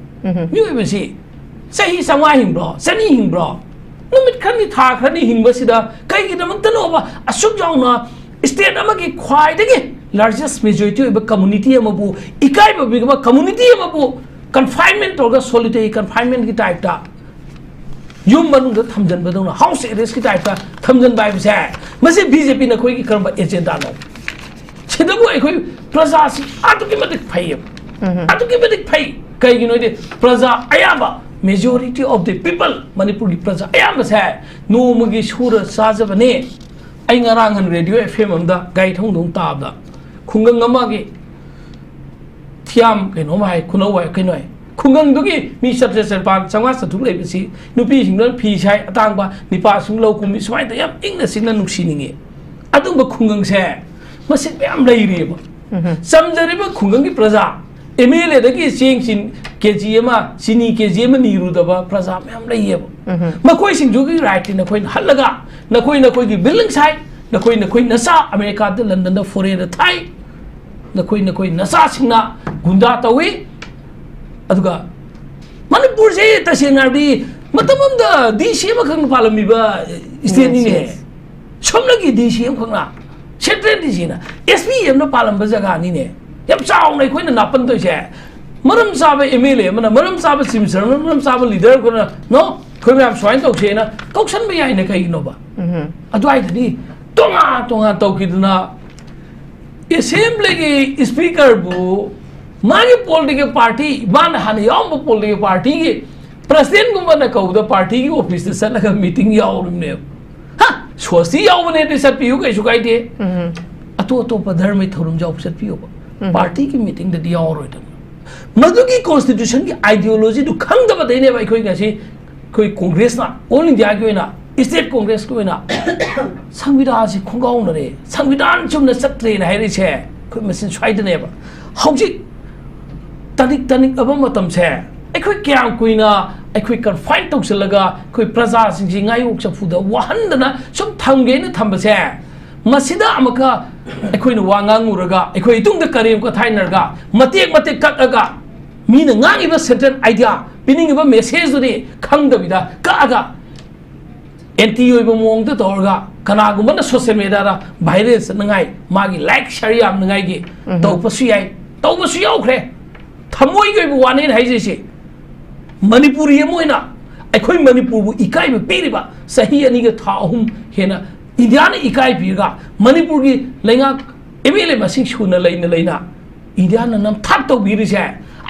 ꯃꯤꯑꯣꯏꯕꯁꯤ ꯆꯍꯤ ꯆꯥꯝꯃꯉꯥ ꯍꯤꯡꯕ꯭ꯔꯣ? ꯆꯅꯤ ꯍꯤꯡꯕ꯭ꯔꯣ? ꯅꯨꯃꯤꯠ ꯈꯔꯅꯤ, ꯊꯥ ꯈꯔꯅꯤ ꯍꯤꯡꯕꯁꯤꯗ ꯀꯩꯒꯤꯗꯃꯛꯇꯅꯣꯕ ꯑꯁꯨꯛ ꯌꯥꯝꯅ ꯁ꯭ꯇꯦꯠ ꯑꯃꯒꯤ ꯈ꯭ꯋꯥꯏꯗꯒꯤ Largest majority ꯑꯣꯏꯕ community ꯑꯃꯕꯨ, ꯏꯀꯥꯏꯕ ꯄꯤꯒꯕ community ꯑꯃꯕꯨ confinement ꯇꯧꯔꯒ solitary confinement ꯀꯤ type ꯇ ꯌꯨꯝ ꯃꯅꯨꯡꯗ ꯊꯝꯖꯤꯟꯕꯗꯧꯅ, house arrest ꯀꯤ type ꯇ ꯊꯝꯖꯤꯟꯕ ꯍꯥꯏꯕꯁꯦ, ꯃꯁꯤ B J P ꯅꯈꯣꯏꯒꯤ ꯀꯔꯝꯕ agenda ꯅꯣ? ꯁꯤꯗꯕꯨ ꯑꯩꯈꯣꯏ ꯄ꯭ꯔꯖꯥꯁꯤ ꯑꯗꯨꯛꯀꯤ ꯃꯇꯤꯛ ꯐꯩꯌꯦꯕ, ꯑꯗꯨꯛꯀꯤ ꯃꯇꯤꯛ ꯐꯩ꯫ ꯀꯩꯒꯤꯅꯣ ꯍꯥꯏꯗꯤ ꯄ꯭ꯔꯖꯥ ꯑꯌꯥꯝꯕ, majority of the people, ꯃꯅꯤꯄꯨꯔꯒꯤ ꯄ꯭ꯔꯖꯥ ꯑꯌꯥꯝꯕꯁꯦ ꯅꯣꯡꯃꯒꯤ ꯁꯨꯔ ꯆꯥꯖꯕꯅꯦ꯫ ꯑꯩ ꯉꯔꯥꯡ ꯍꯟ radio F M ꯑꯃꯗ ꯒꯥꯔꯤ ꯊꯧꯗꯣꯡ ꯇꯥꯕꯗ ꯈꯨꯡꯒꯪ ꯑꯃꯒꯤ ꯊꯤꯌꯥꯝ ꯀꯩꯅꯣꯝ ꯍꯥꯏ, ꯈꯨꯅꯧ ꯍꯥꯏ, ꯀꯩꯅꯣ ꯍꯥꯏ, ꯈꯨꯡꯒꯪꯗꯨꯒꯤ ꯃꯤ ꯆꯥꯇ꯭ꯔꯦꯠ ꯆꯥꯅꯤꯄꯥꯟ, ꯆꯥꯝꯃꯉꯥ ꯆꯥꯇ꯭ꯔꯨꯛ ꯂꯩꯕꯁꯤ, ꯅꯨꯄꯤꯁꯤꯡꯗꯨꯅ ꯐꯤ ꯁꯥꯏ ꯑꯇꯥꯡꯕ, ꯅꯤꯄꯥꯁꯤꯡ ꯂꯧ ꯀꯨꯝꯃꯤ, ꯁꯨꯃꯥꯏꯅ ꯇꯧ ꯌꯥꯝ ꯏꯪꯅ ꯆꯤꯛꯅ ꯅꯨꯡꯁꯤꯅꯤꯡꯉꯤ꯫ ꯑꯗꯨꯒꯨꯝꯕ ꯈꯨꯡꯒꯪꯁꯦ ꯃꯁꯤꯡ ꯃꯌꯥꯝ ꯂꯩꯔꯤꯑꯕ꯫ ꯆꯝꯖꯔꯤꯕ ꯈꯨꯡꯒꯪꯒꯤ ꯄ꯭ꯔꯖꯥ, M L A ꯗꯒꯤ ꯆꯦꯡ ꯆꯤꯟ K G ꯑꯃ, ꯆꯤꯅꯤ K G ꯑꯃ ꯅꯤꯔꯨꯗꯕ ꯄ꯭ꯔꯖꯥ ꯃꯌꯥꯝ ꯂꯩꯌꯦꯕ꯫ ꯃꯈꯣꯏꯁꯤꯡꯗꯨꯒꯤ right ꯇꯤ ꯅꯈꯣꯏꯅ ꯍꯜꯂꯒ, ꯅꯈꯣꯏ ꯅꯈꯣꯏꯒꯤ building ꯁꯥꯏ, ꯅꯈꯣꯏ ꯅꯈꯣꯏ ꯅꯆꯥ America ꯗ, London ꯗ, foreign ꯗ ꯊꯥꯏ, ꯅꯈꯣꯏ ꯅꯈꯣꯏ ꯅꯆꯥꯁꯤꯡꯅ ꯒꯨꯟꯗꯥ ꯇꯧꯏ꯫ ꯑꯗꯨꯒ ꯃꯅꯤꯄꯨꯔꯁꯦ ꯇꯁꯦꯡꯅ ꯍꯥꯏꯔꯕꯗꯤ ꯃꯇꯝ ꯑꯃꯗ D C ꯑꯃꯈꯛꯅ ꯄꯥꯜꯂꯝꯃꯤꯕ state ꯅꯤꯅꯦ꯫ Yes, yes. ꯁꯣꯝꯗꯒꯤ D C ꯑꯃꯈꯛꯅ, central D C ꯅ, S P ꯑꯃꯅ ꯄꯥꯜꯂꯝꯕ ꯖꯒꯥꯅꯤꯅꯦ꯫ ꯌꯥꯝ ꯆꯥꯎꯅ ꯑꯩꯈꯣꯏꯅ ꯅꯥꯄꯟ ꯇꯧꯔꯤꯁꯦ꯫ ꯃꯔꯝ ꯆꯥꯕ M L A ꯑꯃꯅ, ꯃꯔꯝ ꯆꯥꯕ chief minister ꯑꯃꯅ, ꯃꯔꯝ ꯆꯥꯕ leader ꯑꯃꯅ, "No, ꯑꯩꯈꯣꯏ ꯃꯌꯥꯝ ꯁꯨꯃꯥꯏꯅ ꯇꯧꯁꯦꯅ" ꯀꯧꯁꯟꯕ ꯌꯥꯏꯅ ꯀꯩꯒꯤꯅꯣꯕ? ꯑꯗꯨꯋꯥꯏꯗꯗꯤ ꯇꯣꯉꯥꯟ ꯇꯣꯉꯥꯟ ꯇꯧꯈꯤꯗꯅ assembly ꯒꯤ speaker ꯕꯨ ꯃꯥꯒꯤ political party, ꯃꯥꯅ ꯍꯥꯟꯅ ꯌꯥꯎꯔꯝꯕ political party ꯒꯤ president ꯒꯨꯝꯕꯅ ꯀꯧꯕꯗ party ꯒꯤ office ꯇ ꯆꯠꯂꯒ meeting ꯌꯥꯎꯔꯤꯕꯅꯦꯕ꯫ ꯍꯥ, ꯁ꯭ꯋꯥꯁꯇꯤ ꯌꯥꯎꯕꯅꯦ ꯑꯗꯨ ꯆꯠꯄꯤꯌꯨ, ꯀꯩꯁꯨ ꯀꯥꯏꯗꯦ꯫ ꯑꯇꯣꯞ ꯑꯇꯣꯞꯄ ꯙꯔꯃꯒꯤ ꯊꯧꯔꯝ ꯌꯥꯎꯕ ꯆꯠꯄꯤꯌꯣꯕ꯫ Party ꯒꯤ meeting ꯗꯗꯤ ꯌꯥꯎꯔꯣꯏꯗꯕꯅꯤ꯫ ꯃꯗꯨꯒꯤ constitution ꯒꯤ ideology ꯗꯨ ꯈꯪꯗꯕꯗꯩꯅꯦꯕ ꯑꯩꯈꯣꯏ ꯉꯁꯤ ꯑꯩꯈꯣꯏ Congress ꯅ, all India ꯒꯤ ꯑꯣꯏꯅ, state Congress ꯀꯤ ꯑꯣꯏꯅ ꯁꯪꯕꯤꯙꯥꯟꯁꯤ ꯈꯣꯡꯒꯥꯎꯅꯔꯦ, ꯁꯪꯕꯤꯙꯥꯟ ꯆꯨꯝꯅ ꯆꯠꯇ꯭ꯔꯦꯅ ꯍꯥꯏꯔꯛꯏꯁꯦ ꯑꯩꯈꯣꯏ ꯃꯁꯦꯟ ꯁ꯭ꯋꯥꯏꯗꯅꯦꯕ꯫ ꯍꯧꯖꯤꯛ ꯇꯅꯤꯛ ꯇꯅꯤꯛ ꯑꯕ ꯃꯇꯝꯁꯦ, ꯑꯩꯈꯣꯏ ꯀꯌꯥꯝ ꯀꯨꯏꯅ ꯑꯩꯈꯣꯏ confine ꯇꯧꯁꯤꯜꯂꯒ ꯑꯩꯈꯣꯏ ꯄ꯭ꯔꯖꯥꯁꯤꯡꯁꯤ ꯉꯥꯌꯣꯛ ꯆꯐꯨꯗ ꯋꯥꯍꯟꯗꯅ ꯁꯨꯝ ꯊꯝꯒꯦꯅ ꯊꯝꯕꯁꯦ, ꯃꯁꯤꯗ ꯑꯃꯨꯛꯀ ꯑꯩꯈꯣꯏꯅ ꯋꯥ ꯉꯥꯡꯉꯨꯔꯒ, ꯑꯩꯈꯣꯏ ꯏꯇꯨꯡꯗ ꯀꯔꯦꯝ ꯀꯊꯥꯏꯅꯔꯒ, ꯃꯇꯦꯛ ꯃꯇꯦꯛ ꯀꯛꯑꯒ, ꯃꯤꯅ ꯉꯥꯡꯉꯤꯕ central idea, ꯄꯤꯅꯤꯡꯉꯤꯕ message ꯗꯨꯗꯤ ꯈꯪꯗꯕꯤꯗ ꯀꯛꯑꯒ, anti ꯑꯣꯏꯕ ꯃꯑꯣꯡꯗ ꯇꯧꯔꯒ, ꯀꯅꯥꯒꯨꯝꯕꯅ social media ꯗ viral ꯆꯠꯅꯉꯥꯏ, ꯃꯥꯒꯤ like share ꯌꯥꯝꯅꯉꯥꯏꯒꯤ ꯎꯝ꯫ ꯇꯧꯕꯁꯨ ꯌꯥꯏ, ꯇꯧꯕꯁꯨ ꯌꯥꯎꯈ꯭ꯔꯦ꯫ ꯊꯃꯣꯏꯒꯤ ꯑꯣꯏꯕ ꯋꯥꯅꯦꯅ ꯍꯥꯏꯖꯩꯁꯦ꯫ ꯃꯅꯤꯄꯨꯔꯤ ꯑꯃ ꯑꯣꯏꯅ ꯑꯩꯈꯣꯏ ꯃꯅꯤꯄꯨꯔꯕꯨ ꯏꯀꯥꯏꯕ ꯄꯤꯔꯤꯕ ꯆꯍꯤ ꯑꯅꯤꯒ ꯊꯥ ꯑꯍꯨꯝ ꯍꯦꯟꯅ ꯏꯟꯗꯤꯌꯥꯅ ꯏꯀꯥꯏ ꯄꯤꯔꯒ ꯃꯅꯤꯄꯨꯔꯒꯤ ꯂꯩꯉꯥꯛ M L A ꯃꯁꯤꯡ ꯁꯨꯅ ꯂꯩꯅ ꯂꯩꯅ ꯏꯟꯗꯤꯌꯥꯅ ꯅꯝꯊꯥꯛ ꯇꯧꯕꯤꯔꯤꯁꯦ꯫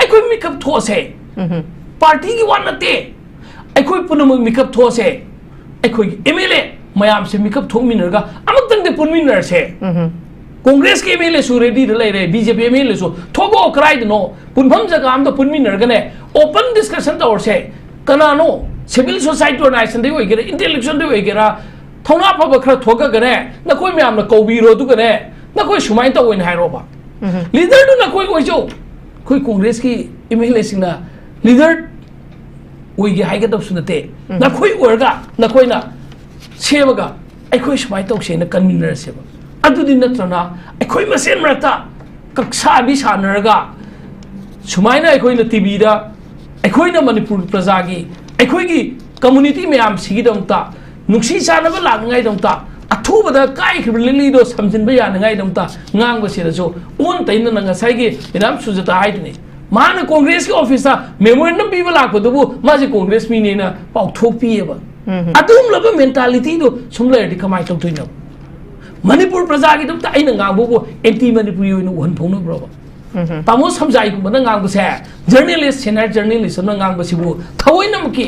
ꯑꯩꯈꯣꯏ ꯃꯤꯀꯞ ꯊꯣꯛꯑꯁꯦ꯫ ꯎꯝꯍꯨꯝ꯫ ꯄꯥꯔꯇꯤꯒꯤ ꯋꯥ ꯅꯠꯇꯦ꯫ ꯑꯩꯈꯣꯏ ꯄꯨꯝꯅꯃꯛ ꯃꯤꯀꯞ ꯊꯣꯛꯑꯁꯦ꯫ ꯑꯩꯈꯣꯏꯒꯤ M L A ꯃꯌꯥꯝꯁꯦ ꯃꯤꯀꯞ ꯊꯣꯛꯃꯤꯟꯅꯔꯒ ꯑꯃꯨꯛꯇꯪꯗꯤ ꯄꯨꯟꯃꯤꯟꯅꯔꯁꯦ꯫ ꯎꯝꯍꯨꯝ꯫ ꯀꯣꯡꯒ꯭ꯔꯦꯁꯀꯤ M L A ꯁꯨ ready ꯗ ꯂꯩꯔꯦ, B J P M L A ꯁꯨ꯫ ꯊꯣꯛꯂꯛꯑꯣ, ꯀꯗꯥꯏꯗꯅꯣ? ꯄꯨꯟꯐꯝ ꯖꯒꯥ ꯑꯝꯗ ꯄꯨꯟꯃꯤꯟꯅꯔꯒꯅꯦ, open discussion ꯇꯧꯔꯁꯦ꯫ ꯀꯅꯥꯅꯣ? Civil society organization ꯗꯩ ꯑꯣꯏꯒꯦꯔꯥ, intellectual ꯗꯩ ꯑꯣꯏꯒꯦꯔꯥ, ꯊꯧꯅꯥ ꯐꯕ ꯈꯔ ꯊꯣꯛꯂꯛꯑꯒꯅꯦ, ꯅꯈꯣꯏ ꯃꯌꯥꯝꯅ ꯀꯧꯕꯤꯔꯣ, ꯑꯗꯨꯒꯅꯦ, ꯅꯈꯣꯏ ꯁꯨꯃꯥꯏꯅ ꯇꯧꯋꯦꯅ ꯍꯥꯏꯔꯣꯕ꯫ ꯎꯝꯍꯨꯝ꯫ Leader ꯗꯨ ꯅꯈꯣꯏ ꯑꯣꯏꯖꯧ꯫ ꯑꯩꯈꯣꯏ ꯀꯣꯡꯒ꯭ꯔꯦꯁꯀꯤ M L A ꯁꯤꯡꯅ leader ꯑꯣꯏꯒꯦ ꯍꯥꯏꯒꯗꯕꯁꯨ ꯅꯠꯇꯦ꯫ ꯎꯝ꯫ ꯅꯈꯣꯏ ꯑꯣꯏꯔꯒ ꯅꯈꯣꯏꯅ ꯁꯦꯝꯃꯒ ꯑꯩꯈꯣꯏ ꯁꯨꯃꯥꯏꯅ ꯇꯧꯁꯦꯅ ꯀꯟꯃꯤꯟꯅꯔꯁꯦꯕ꯫ ꯑꯗꯨꯗꯤ ꯅꯠꯇ꯭ꯔꯅ ꯑꯩꯈꯣꯏ ꯃꯁꯦꯟ ꯃꯔꯛꯇ ꯀꯛꯁꯥꯕꯤ ꯁꯥꯟꯅꯔꯒ ꯁꯨꯃꯥꯏꯅ ꯑꯩꯈꯣꯏꯅ T V ꯗ ꯑꯩꯈꯣꯏꯅ ꯃꯅꯤꯄꯨꯔ ꯄ꯭ꯔꯖꯥꯒꯤ, ꯑꯩꯈꯣꯏꯒꯤ community ꯃꯌꯥꯝꯁꯤꯒꯤꯗꯃꯛꯇ ꯅꯨꯡꯁꯤ ꯆꯥꯟꯅꯕ ꯂꯥꯛꯅꯉꯥꯏꯗꯃꯛꯇ, ꯑꯊꯨꯕꯗ ꯀꯥꯏꯈ꯭ꯔꯤꯕ ꯂꯤꯂꯤꯗꯣ ꯁꯝꯖꯤꯟꯕ ꯌꯥꯅꯉꯥꯏꯗꯃꯛꯇ ꯉꯥꯡꯕꯁꯤꯗꯁꯨ ꯑꯣꯟ ꯇꯩꯅꯅ ꯉꯁꯥꯏꯒꯤ ꯃꯦꯗꯥꯝ ꯁꯨꯖꯥꯇꯥ ꯍꯥꯏꯗꯨꯅꯤ, ꯃꯥꯅ ꯀꯣꯡꯒ꯭ꯔꯦꯁꯀꯤ ꯑꯣꯐꯤꯁꯇ memorandum ꯄꯤꯕ ꯂꯥꯛꯄꯗꯨꯕꯨ ꯃꯥꯁꯦ ꯀꯣꯡꯒ꯭ꯔꯦꯁ ꯃꯤꯅꯦꯅ ꯄꯥꯎꯊꯣꯛꯄꯤꯌꯦꯕ꯫ ꯎꯝ꯫ ꯑꯗꯨꯒꯨꯝꯂꯕ mentality ꯗꯣ ꯁꯨꯝ ꯂꯩꯔꯗꯤ ꯀꯃꯥꯏꯅ ꯇꯧꯗꯣꯏꯅꯣ? ꯃꯅꯤꯄꯨꯔ ꯄ꯭ꯔꯖꯥꯒꯤꯗꯃꯛꯇ ꯑꯩꯅ ꯉꯥꯡꯕꯕꯨ anti ꯃꯅꯤꯄꯨꯔꯤ ꯑꯣꯏꯅ ꯎꯍꯟ ꯐꯥꯎꯅꯕ꯭ꯔꯣꯕ? ꯎꯝ꯫ ꯇꯥꯃꯣ ꯁꯝꯖꯥꯏꯒꯨꯝꯕꯅ ꯉꯥꯡꯕꯁꯦ, journalist, senior journalist ꯑꯃꯅ ꯉꯥꯡꯕꯁꯤꯕꯨ ꯊꯑꯣꯏꯅꯃꯛꯀꯤ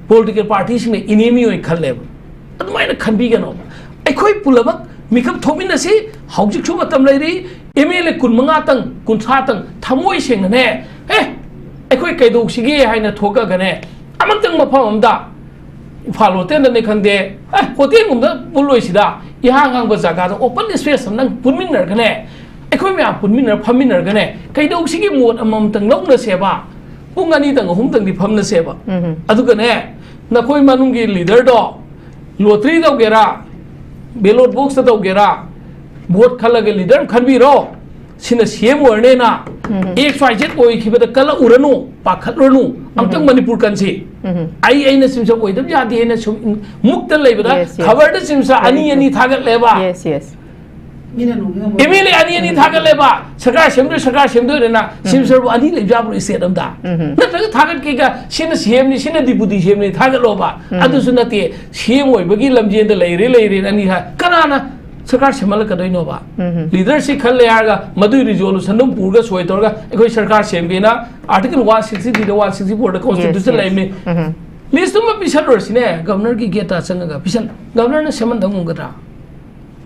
political party ꯁꯤꯡꯅ enemy ꯑꯣꯏꯅ ꯈꯜꯂꯦꯕ꯫ ꯑꯗꯨꯃꯥꯏꯅ ꯈꯟꯕꯤꯒꯅꯣ꯫ ꯑꯩꯈꯣꯏ ꯄꯨꯝꯅꯃꯛ ꯃꯤꯀꯞ ꯊꯣꯛꯃꯤꯟꯅꯁꯤ꯫ ꯍꯧꯖꯤꯛꯁꯨ ꯃꯇꯝ ꯂꯩꯔꯤ꯫ M L A ꯀꯨꯟꯃꯉꯥ ꯇꯪ, ꯀꯨꯟꯊ꯭ꯔꯥ ꯇꯪ ꯊꯃꯣꯏ ꯁꯦꯡꯅꯅꯦ, "ꯑꯦ, ꯑꯩꯈꯣꯏ ꯀꯩꯗꯧꯁꯤꯒꯦ?" ꯍꯥꯏꯅ ꯊꯣꯛꯂꯒꯅꯦ, ꯑꯃꯇꯪ ꯃꯐꯝ ꯑꯃꯗ, ꯏꯝꯐꯥꯜ ꯍꯣꯇꯦꯜꯗꯅꯦ ꯈꯪꯗꯦ, ꯑꯦ, ꯍꯣꯇꯦꯜꯒꯨꯝꯕꯗ ꯄꯨꯜꯂꯣꯏꯁꯤꯗ, ꯏꯍꯥꯡ ꯍꯥꯡꯕ ꯖꯒꯥꯗ, open space ꯑꯃꯗꯪ ꯄꯨꯟꯃꯤꯟꯅꯔꯒꯅꯦ, ꯑꯩꯈꯣꯏ ꯃꯌꯥꯝ ꯄꯨꯟꯃꯤꯟꯅꯔ ꯐꯝꯃꯤꯟꯅꯔꯒꯅꯦ, ꯀꯩꯗꯧꯁꯤꯒꯦ? ꯃꯣꯠ ꯑꯃꯃꯝꯇꯪ ꯂꯧꯅꯁꯦꯕ꯫ ꯄꯨꯡ ꯑꯅꯤꯗꯪ ꯑꯍꯨꯝꯗꯪꯗꯤ ꯐꯝꯅꯁꯦꯕ꯫ ꯎꯝ꯫ ꯑꯗꯨꯒꯅꯦ, ꯅꯈꯣꯏ ꯃꯅꯨꯡꯒꯤ leader ꯗꯣ lottery ꯇꯧꯒꯦꯔꯥ, ballot box ꯇ ꯇꯧꯒꯦꯔꯥ, vote ꯈꯜꯂꯒ leader ꯑꯃ ꯈꯟꯕꯤꯔꯣ꯫ ꯁꯤꯅ ꯁꯤ ꯑꯦꯝ ꯑꯣꯏꯔꯅꯦꯅ ꯑꯦꯛꯁ ꯋꯥꯏ ꯖꯦꯠ ꯑꯣꯏꯈꯤꯕꯗ ꯀꯜꯂꯛꯎꯔꯅꯨ, ꯄꯥꯈꯠꯂꯨꯔꯅꯨ꯫ ꯑꯝꯇꯪ ꯃꯅꯤꯄꯨꯔ ꯀꯟꯁꯤ꯫ ꯑꯩ ꯑꯩꯅ ꯁꯤ ꯑꯣꯏꯗꯕ ꯌꯥꯗꯦ ꯍꯥꯏꯅ ꯁꯨꯝ ꯃꯨꯛꯇ ꯂꯩꯕꯗ, Yes, yes. ꯈꯕꯔꯗ ꯁꯤꯝꯁ ꯑꯅꯤ ꯑꯅꯤ ꯊꯥꯒꯠꯂꯦꯕ꯫ Yes, yes. ꯃꯤꯅ ꯅꯣꯡꯃ ꯑꯦꯝ ꯑꯦꯜ ꯑꯦ ꯑꯅꯤ ꯑꯅꯤ ꯊꯥꯒꯠꯂꯦꯕ, ꯁꯔꯀꯥꯔ ꯁꯦꯝꯗꯣꯏ, ꯁꯔꯀꯥꯔ ꯁꯦꯝꯗꯣꯏꯅ꯫ ꯁꯤꯝꯁꯔꯕꯨ ꯑꯅꯤ ꯂꯩꯕ ꯌꯥꯕ꯭ꯔꯣ ꯁ꯭ꯇꯦꯠ ꯑꯝꯗ? ꯅꯠꯇ꯭ꯔꯒ ꯊꯥꯒꯠꯀꯦꯒ, ꯁꯤꯅ ꯁꯤ ꯑꯦꯝꯅꯤ, ꯁꯤꯅ ꯗꯤꯄꯨꯇꯤ ꯁꯤ ꯑꯦꯝꯅꯤ ꯊꯥꯒꯠꯂꯣꯕ꯫ ꯑꯗꯨꯁꯨ ꯅꯠꯇꯦ, ꯁꯤ ꯑꯦꯝ ꯑꯣꯏꯕꯒꯤ ꯂꯝꯖꯦꯟꯗ ꯂꯩꯔꯦ ꯂꯩꯔꯦꯅ ꯑꯅꯤ ꯊꯥ-, ꯀꯅꯥꯅ ꯁꯔꯀꯥꯔ ꯁꯦꯝꯍꯜꯂꯛꯀꯗꯣꯏꯅꯣꯕ? ꯂꯤꯗꯔꯁꯤꯞ ꯈꯔ ꯂꯩ ꯍꯥꯏꯔꯒ ꯃꯗꯨꯏ ꯔꯤꯖꯣꯂꯨꯁꯟꯗꯨ ꯄꯨꯔꯒ ꯁꯣꯏ ꯇꯧꯔꯒ ꯑꯩꯈꯣꯏ ꯁꯔꯀꯥꯔ ꯁꯦꯝꯒꯦꯅ ꯑꯥꯔꯇꯤꯀꯜ ꯋꯥꯟ ꯁꯤꯛꯁꯇꯤ ꯊ꯭ꯔꯤꯗ, ꯋꯥꯟ ꯁꯤꯛꯁꯇꯤ ꯐꯣꯔꯗ ꯀꯣꯟꯁꯇꯤꯇ꯭ꯌꯨꯁꯟ yes. ꯂꯩꯕꯅꯤ꯫ ꯂꯤꯁꯇꯨꯃ ꯄꯤꯁꯜꯂꯨꯔꯁꯤꯅꯦ, ꯒꯕꯔꯅꯔꯒꯤ ꯒꯦꯠꯇ ꯆꯪꯉꯒ ꯄꯤꯁꯜ-, ꯒꯕꯔꯅꯔꯅ ꯁꯦꯝꯍꯟꯗꯕ ꯉꯝꯒꯗ꯭ꯔꯥ?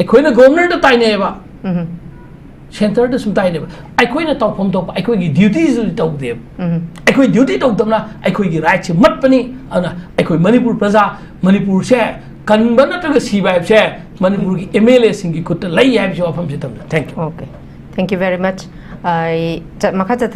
ꯑꯩꯈꯣꯏꯅ ꯒꯣꯕꯔꯅꯔꯗ ꯇꯥꯏꯅꯩꯌꯦꯕ, ꯁꯦꯟꯇꯔꯗ ꯁꯨꯝ ꯇꯥꯏꯅꯩꯌꯦꯕ꯫ ꯑꯩꯈꯣꯏꯅ ꯇꯧꯐꯝ ꯊꯣꯛꯄ ꯑꯩꯈꯣꯏꯒꯤ ꯗ꯭ꯌꯨꯇꯤꯁꯤꯗꯤ ꯇꯧꯗꯦꯕ꯫ ꯑꯩꯈꯣꯏ ꯗ꯭ꯌꯨꯇꯤ ꯇꯧꯗꯕꯅ ꯑꯩꯈꯣꯏꯒꯤ ꯔꯥꯏꯠꯁꯦ ꯃꯠꯄꯅꯤ꯫ ꯑꯗꯨꯅ ꯑꯩꯈꯣꯏ ꯃꯅꯤꯄꯨꯔ ꯄ꯭ꯔꯖꯥ, ꯃꯅꯤꯄꯨꯔꯁꯦ ꯀꯟꯕ ꯅꯠꯇ꯭ꯔꯒ ꯁꯤꯕ ꯍꯥꯏꯕꯁꯦ ꯃꯅꯤꯄꯨꯔꯒꯤ ꯑꯦꯝ ꯑꯦꯜ ꯑꯦꯁꯤꯡꯒꯤ ꯈꯨꯠꯇ ꯂꯩ ꯍꯥꯏꯕꯁꯤ ꯋꯥꯐꯝꯁꯤ ꯊꯝꯖ-, thank you꯫ Okay. Thank you very much. ꯑꯩ ꯆꯠ-, ꯃꯈꯥ ꯆꯠꯊ-